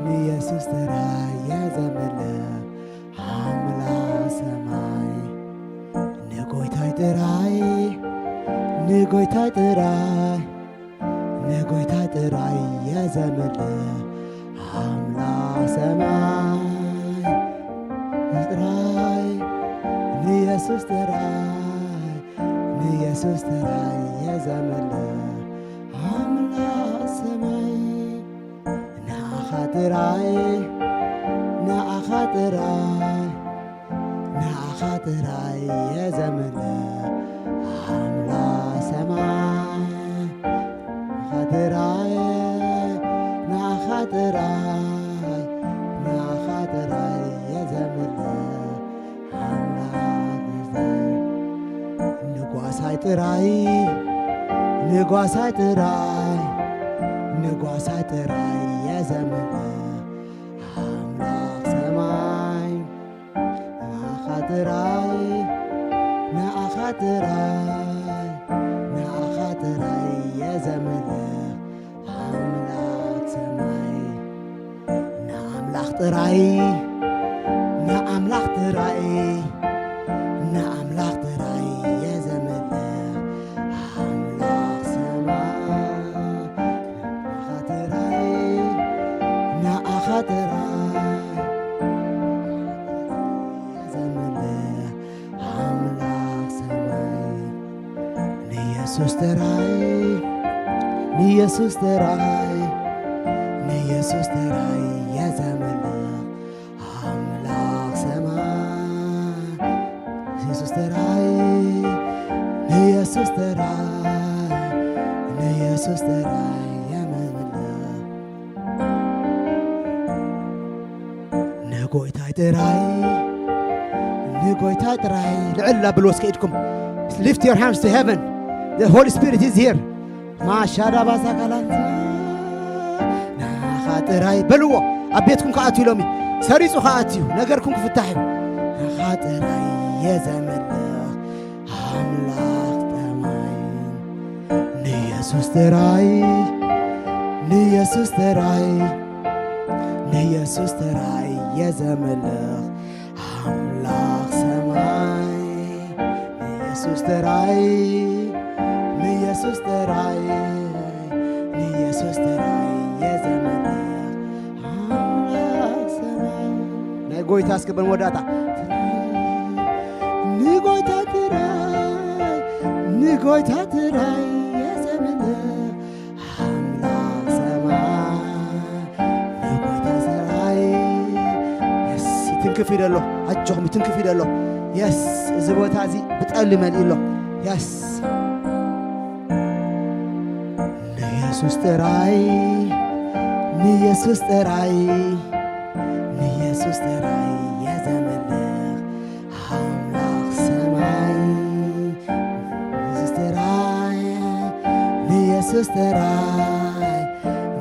ንየሱስ ጥራይ እየ ዘምልኽ ኣምላኽ ሰማይ። ንጎይታይ ጥራይ፣ ንጎይታይ ጥራይ፣ ንጎይታይ ጥራይ እየ ዘምልኽ ኣምላኽ ሰማይ። ጥራይ፣ ንየሱስ ጥራይ፣ ንየሱስ ጥራይ እየ ዘምልኽ ኣምላኽ ሰማይ። ንኣኻ ጥራይ፣ ንኣኻ ጥራይ፣ ንኣኻ ጥራይ እየ ዘምልኽ ኣምላኽ ሰማይ። ንኣኻ ጥራይ፣ ንኣኻ ጥራይ፣ ንኣኻ ጥራይ እየ ዘምልኽ ኣምላኽ። ንጓሳይ ጥራይ፣ ንጓሳይ ጥራይ፣ ንጓሳይ ጥራይ እየ ዘምልኽ ኣምላኽ ሰማይ። ንኣኻ ጥራይ፣ ንኣኻ ጥራይ፣ ንኣኻ ጥራይ እየ ዘምልኽ ኣምላኽ ሰማይ። ንኣምላኽ ጥራይ፣ ንኣምላኽ ጥራይ፣ ንኣምላኽ ጥራይ እየ ዘምልኽ ኣምላኽ ሰማይ። ንኣኻ ጥራይ፣ ንኣኻ ጥራይ፣ ዘምልኽ ኣምላኽ ሰማይ። ንየሱስ ጥራይ፣ ንየሱስ ጥራይ፣ ንየሱስ ጥራይ እየ ዘምልኽ ኣምላኽ ሰማይ። ንየሱስ ጥራይ፣ ንየሱስ ጥራይ፣ ንየሱስ ጥራይ እየ ዘምልኽ። ንጎይታይ ጥራይ፣ ንጎይታይ ጥራይ ልዕል ኣብልዎ እስከ ኢድኩም። Lift your hands to heaven. The Holy Spirit is here. ማሻዳ ባሳ ካላንት ናኻ ጥራይ በልዎ። ኣብ ቤትኩም ክኣትዩ ኢሎም እዩ። ሰሪጹ ክኣትዩ፣ ነገርኩም ክፍታሕ እዩ። ናኻ ጥራይ እየ ዘምልኽ ኣምላኽ ጠማይ። ንየሱስ ጥራይ፣ ንየሱስ ጥራይ፣ ንየሱስ ጥራይ እየ ዘምልኽ ኣምላኽ ሰማይ። ንየሱስ ጥራይ፣ ንየሱስ ጥራይ፣ ንየሱስ ጥራይ እየ ዘምልኽ ኣምላኽ ሰማይ። ናይ ጎይታ እስከ በል መወዳእታ። ንጎይታ ጥራይ፣ ንጎይታ ጥራይ እየ ዘምልኽ ኣምላኽ ሰማይ። ንጎይታ ጥራይ። የስ፣ ይትንክፍ ኢሉ ኣሎ። ኣጆኹም፣ ይትንክፍ ኢሉ ኣሎ። የስ፣ እዚ ቦታ እዚ ብጠሊ መሊኡ ኣሎ። የስ። ንየሱስ ጥራይ፣ ንየሱስ ጥራይ፣ ንየሱስ ጥራይ እየ ዘምልኽ ኣምላኽ ሰማይ። ንየሱስ ጥራይ፣ ንየሱስ ጥራይ፣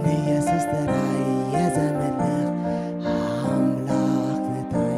ንየሱስ ጥራይ እየ ዘምልኽ ኣምላኽ ነታይ።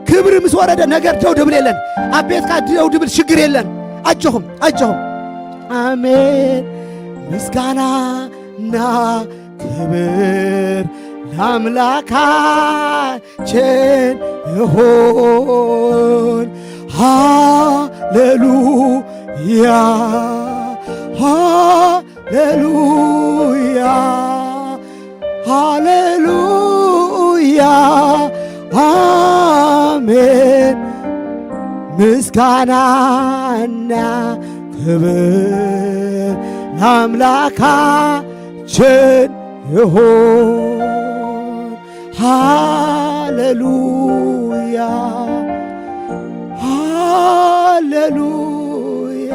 ክብሪ ምስ ወረደ ነገር ደው ድብል የለን። ኣብ ቤትካ ደው ድብል ሽግር የለን። ኣጆኹም ኣጆኹም። ኣሜን። ምስጋናና ክብር ለኣምላካችን ይሁን። ሃሌሉያ ሃሌሉያ ሃሌሉያ። ኣሜን። ምስጋናና ክብር ለኣምላካችን ይሁን። ሃሌሉያ ሃሌሉያ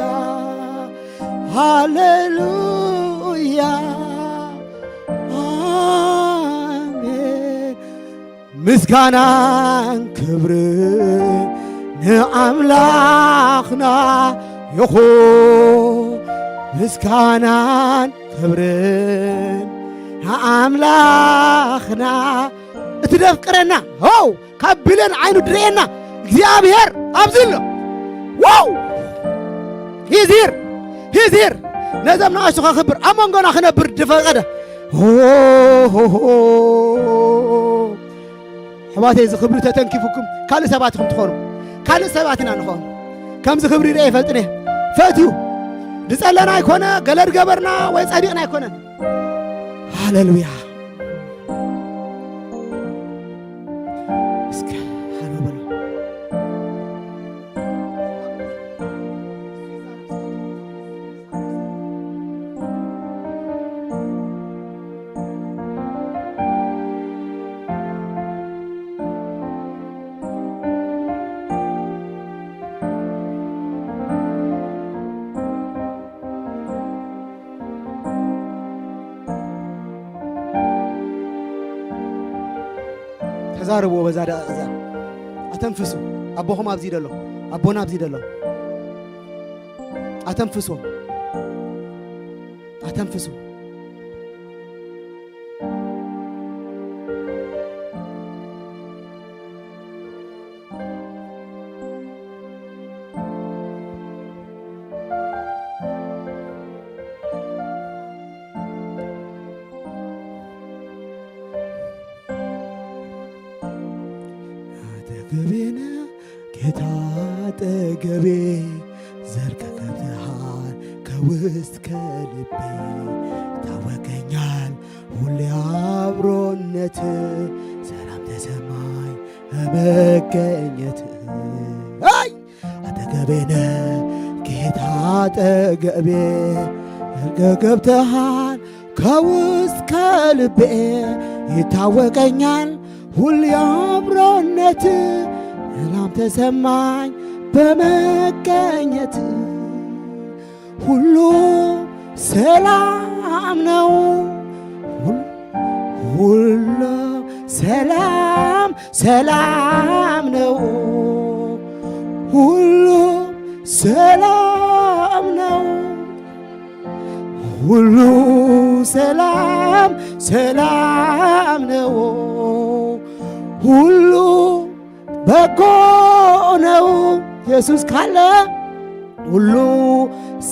ሃሌሉያ። ኣሜን። ምስጋናን ክብርን ንኣምላኽና ይኹን። ምስጋናን ክብርን ንኣምላኽና። እቲ ደፍቅረና፣ ሆው፣ ካብ ብሌን ዓይኑ ድርእየና እግዚኣብሔር ኣብዚ ኣሎ። ዋው! ሂዝ ሂር! ሂዝ ሂር! ነዞም ንኣሽቱ ከኽብር፣ ኣብ መንጎና ክነብር ድፈቐደ። ሆ፣ ሆ፣ ሆ። ኣሕዋተይ፣ እዚ ክብሪ ተተንኪፉኩም ካልእ ሰባት ኢኹም ትኾኑ። ካልእ ሰባት ኢና ንኾኑ። ከምዚ ክብሪ ይርአ ይፈልጥን እየ። ፈትዩ። ዝጸለና ኣይኮነ፣ ገለ ዝገበርና ወይ ጸዲቕና ኣይኮነን። ሃሌሉያ። እስከ ሃሎ በሎ። ተዛረብዎ በዛ ደቂቕ እዚኣ። ኣተንፍሱ። ኣቦኹም ኣብዚ ደሎ። ኣቦና ኣብዚ ደሎ። ኣተንፍሱ። ኣተንፍሱ። ኣጠገቤነ ጌታ ኣጠገቤ፣ ዘርከከብትሃል ከውስጥ ከልቤ፣ ታወቀኛል ሁሌ አብሮነት፣ ሰላም ተሰማኝ በመገኘት። አይ አጠገቤነ ጌታ አጠገቤ፣ ዘርከከብትሃል ከውስጥ ከልቤ፣ ይታወቀኛል ሁሌ አብሮነት፣ ሰላም ተሰማኝ በመገኘት። ሁሉ ሰላም ነው። ሁል-፣ ሁሉ ሰላም፣ ሰላም ነው። ሁሉ ሰላም ነው። ሁሉ ሰላም፣ ሰላም ነው። ሁሉ በጎ ነው። ኢየሱስ ካለ ሁሉ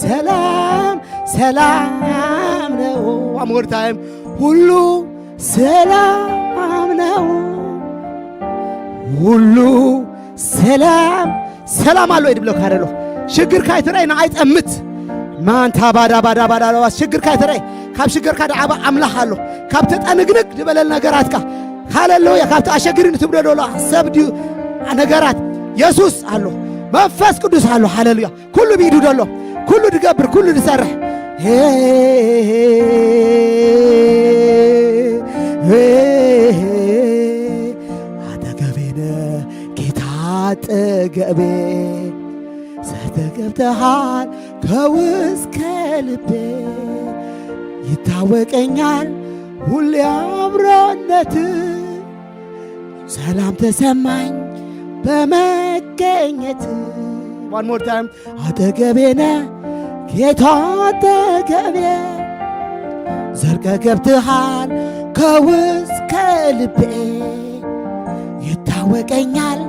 ሰላም፣ ሰላም ነው። One more time። ሁሉ ሰላም ነው። ሁሉ ሰላም፣ ሰላም ኣሎ ድብለካ ደሎ። ሽግርካ ይትረይ ንዓይ ጠምት። ማንታ ባዳ ባዳ ባዳ ባዳ ሽግርካ ይትረይ። ካብ ሽግርካ ደዓባ ኣምላኽ ኣሎ። ካብ ተጠንግንግ ዝበለል ነገራትካ። ሃሌሉያ። ካብቲ ኣሸግሪ ንትብሎ ደሎ ሰብ ድዩ ነገራት። የሱስ ኣሎ። መንፈስ ቅዱስ ኣሎ። ሃሌሉያ። ኩሉ ብኢዱ ደሎ። ኩሉ ድገብር፣ ኩሉ ድሰርሕ። ሄ፣ ሄ፣ ሄ፣ ሄ። ኣጠገቤነ ጌታ ኣጠገቤ፣ ዘተገብተሃል ከውስከ ልቤ፣ ይታወቀኛል ሁሌ አብሮነት፣ ሰላም ተሰማኝ በመገኘት። One more time። አጠገቤነ ጌታ አጠገቤ፣ ዘልቀ ገብተሃል ከውስከ ልቤ፣ ይታወቀኛል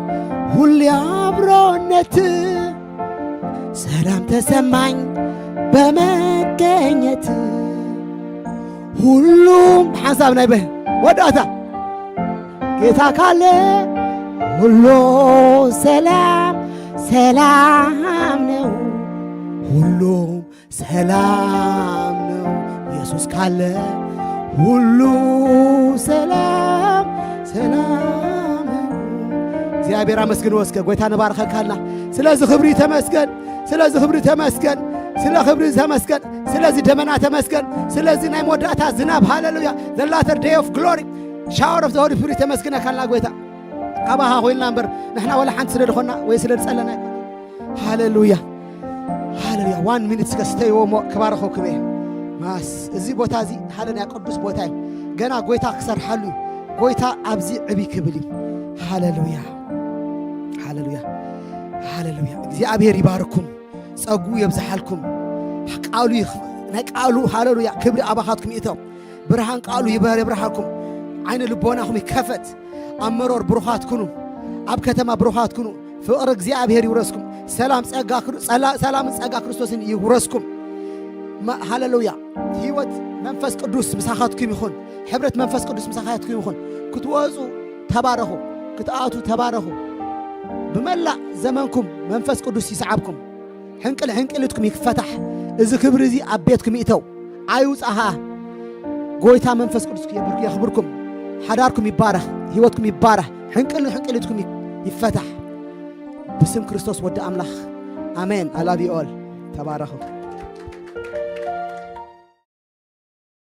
ቡሊ አብሮነት ሰላም ተሰማኝ በመገኘት ሁሉም ሓንሳብ ናይ በ ወዳታ ጌታ ካለ ሁሉ ሰላም ሰላም ነው። ሁሉም ሰላም ነው። ኢየሱስ ካለ ሁሉ ሰላም ሰላም ነው። እግዚኣብሔር ኣመስግንዎ እስከ። ጎይታ ንባርኸካልና። ስለዚ ክብሪ ተመስገን፣ ስለዚ ክብሪ ተመስገን፣ ስለ ክብሪ ተመስገን፣ ስለዚ ደመና ተመስገን፣ ስለዚ ናይ መወዳእታ ዝናብ። ሃሌሉያ። The latter day of glory, shower of the Holy Spirit። ተመስግነካልና ጎይታ። ካባኻ ኮይንና እምበር ንሕና ወላ ሓንቲ ስለ ዝኾንና ወይ ስለ ዝጸለና ኣይኮነን። ሃሌሉያ፣ ሃሌሉያ። ዋን ሚኒት እስከ ስተይዎ እሞ ክባርኸኩም እየ። ማስ እዚ ቦታ እዚ ሃሌሉያ ቅዱስ ቦታ እዩ። ገና ጎይታ ክሰርሓሉ እዩ። ጎይታ ኣብዚ ዕቢ ክብል እዩ። ሃሌሉያ፣ ሃሌሉያ፣ ሃሌሉያ። እግዚኣብሔር ይባርኩም፣ ጸጉ የብዝሓልኩም። ቃሉ ይኽ- ናይ ቃሉ ሃሌሉያ ክብሪ ኣባኻትኩም ይእተው። ብርሃን ቃሉ ይበርሃልኩም። ዓይኒ ልቦናኹም ይከፈት። ኣብ መሮር ብሩኻት ኩኑ፣ ኣብ ከተማ ብሩኻት ኩኑ። ፍቕሪ እግዚኣብሔር ይውረስኩም። ሰላም ጸጋ ክሩ- ጸላ- ሰላምን ጸጋ ክርስቶስን ይውረስኩም። መ- ሃሌሉያ። ህይወት መንፈስ ቅዱስ ምሳኻትኩም ይኹን። ሕብረት መንፈስ ቅዱስ ምሳኻትኩም ይኹን። ክትወጹ ተባረኹ፣ ክትኣቱ ተባረኹ። ብመላእ ዘመንኩም መንፈስ ቅዱስ ይስዓብኩም። ሕንቅል ሕንቅልትኩም ይፈታሕ። እዚ ክብሪ እዚ ኣብ ቤትኩም ይእተው። ኣይውጻኻ። ጎይታ መንፈስ ቅዱስ የብርክ- የኽብርኩም። ሓዳርኩም ይባረኽ፣ ህይወትኩም ይባረኽ። ሕንቅል ሕንቅልትኩም ይ- ይፈታሕ። ብስም ክርስቶስ ወዲ ኣምላኽ ኣሜን። I love you all። ተባረኹ።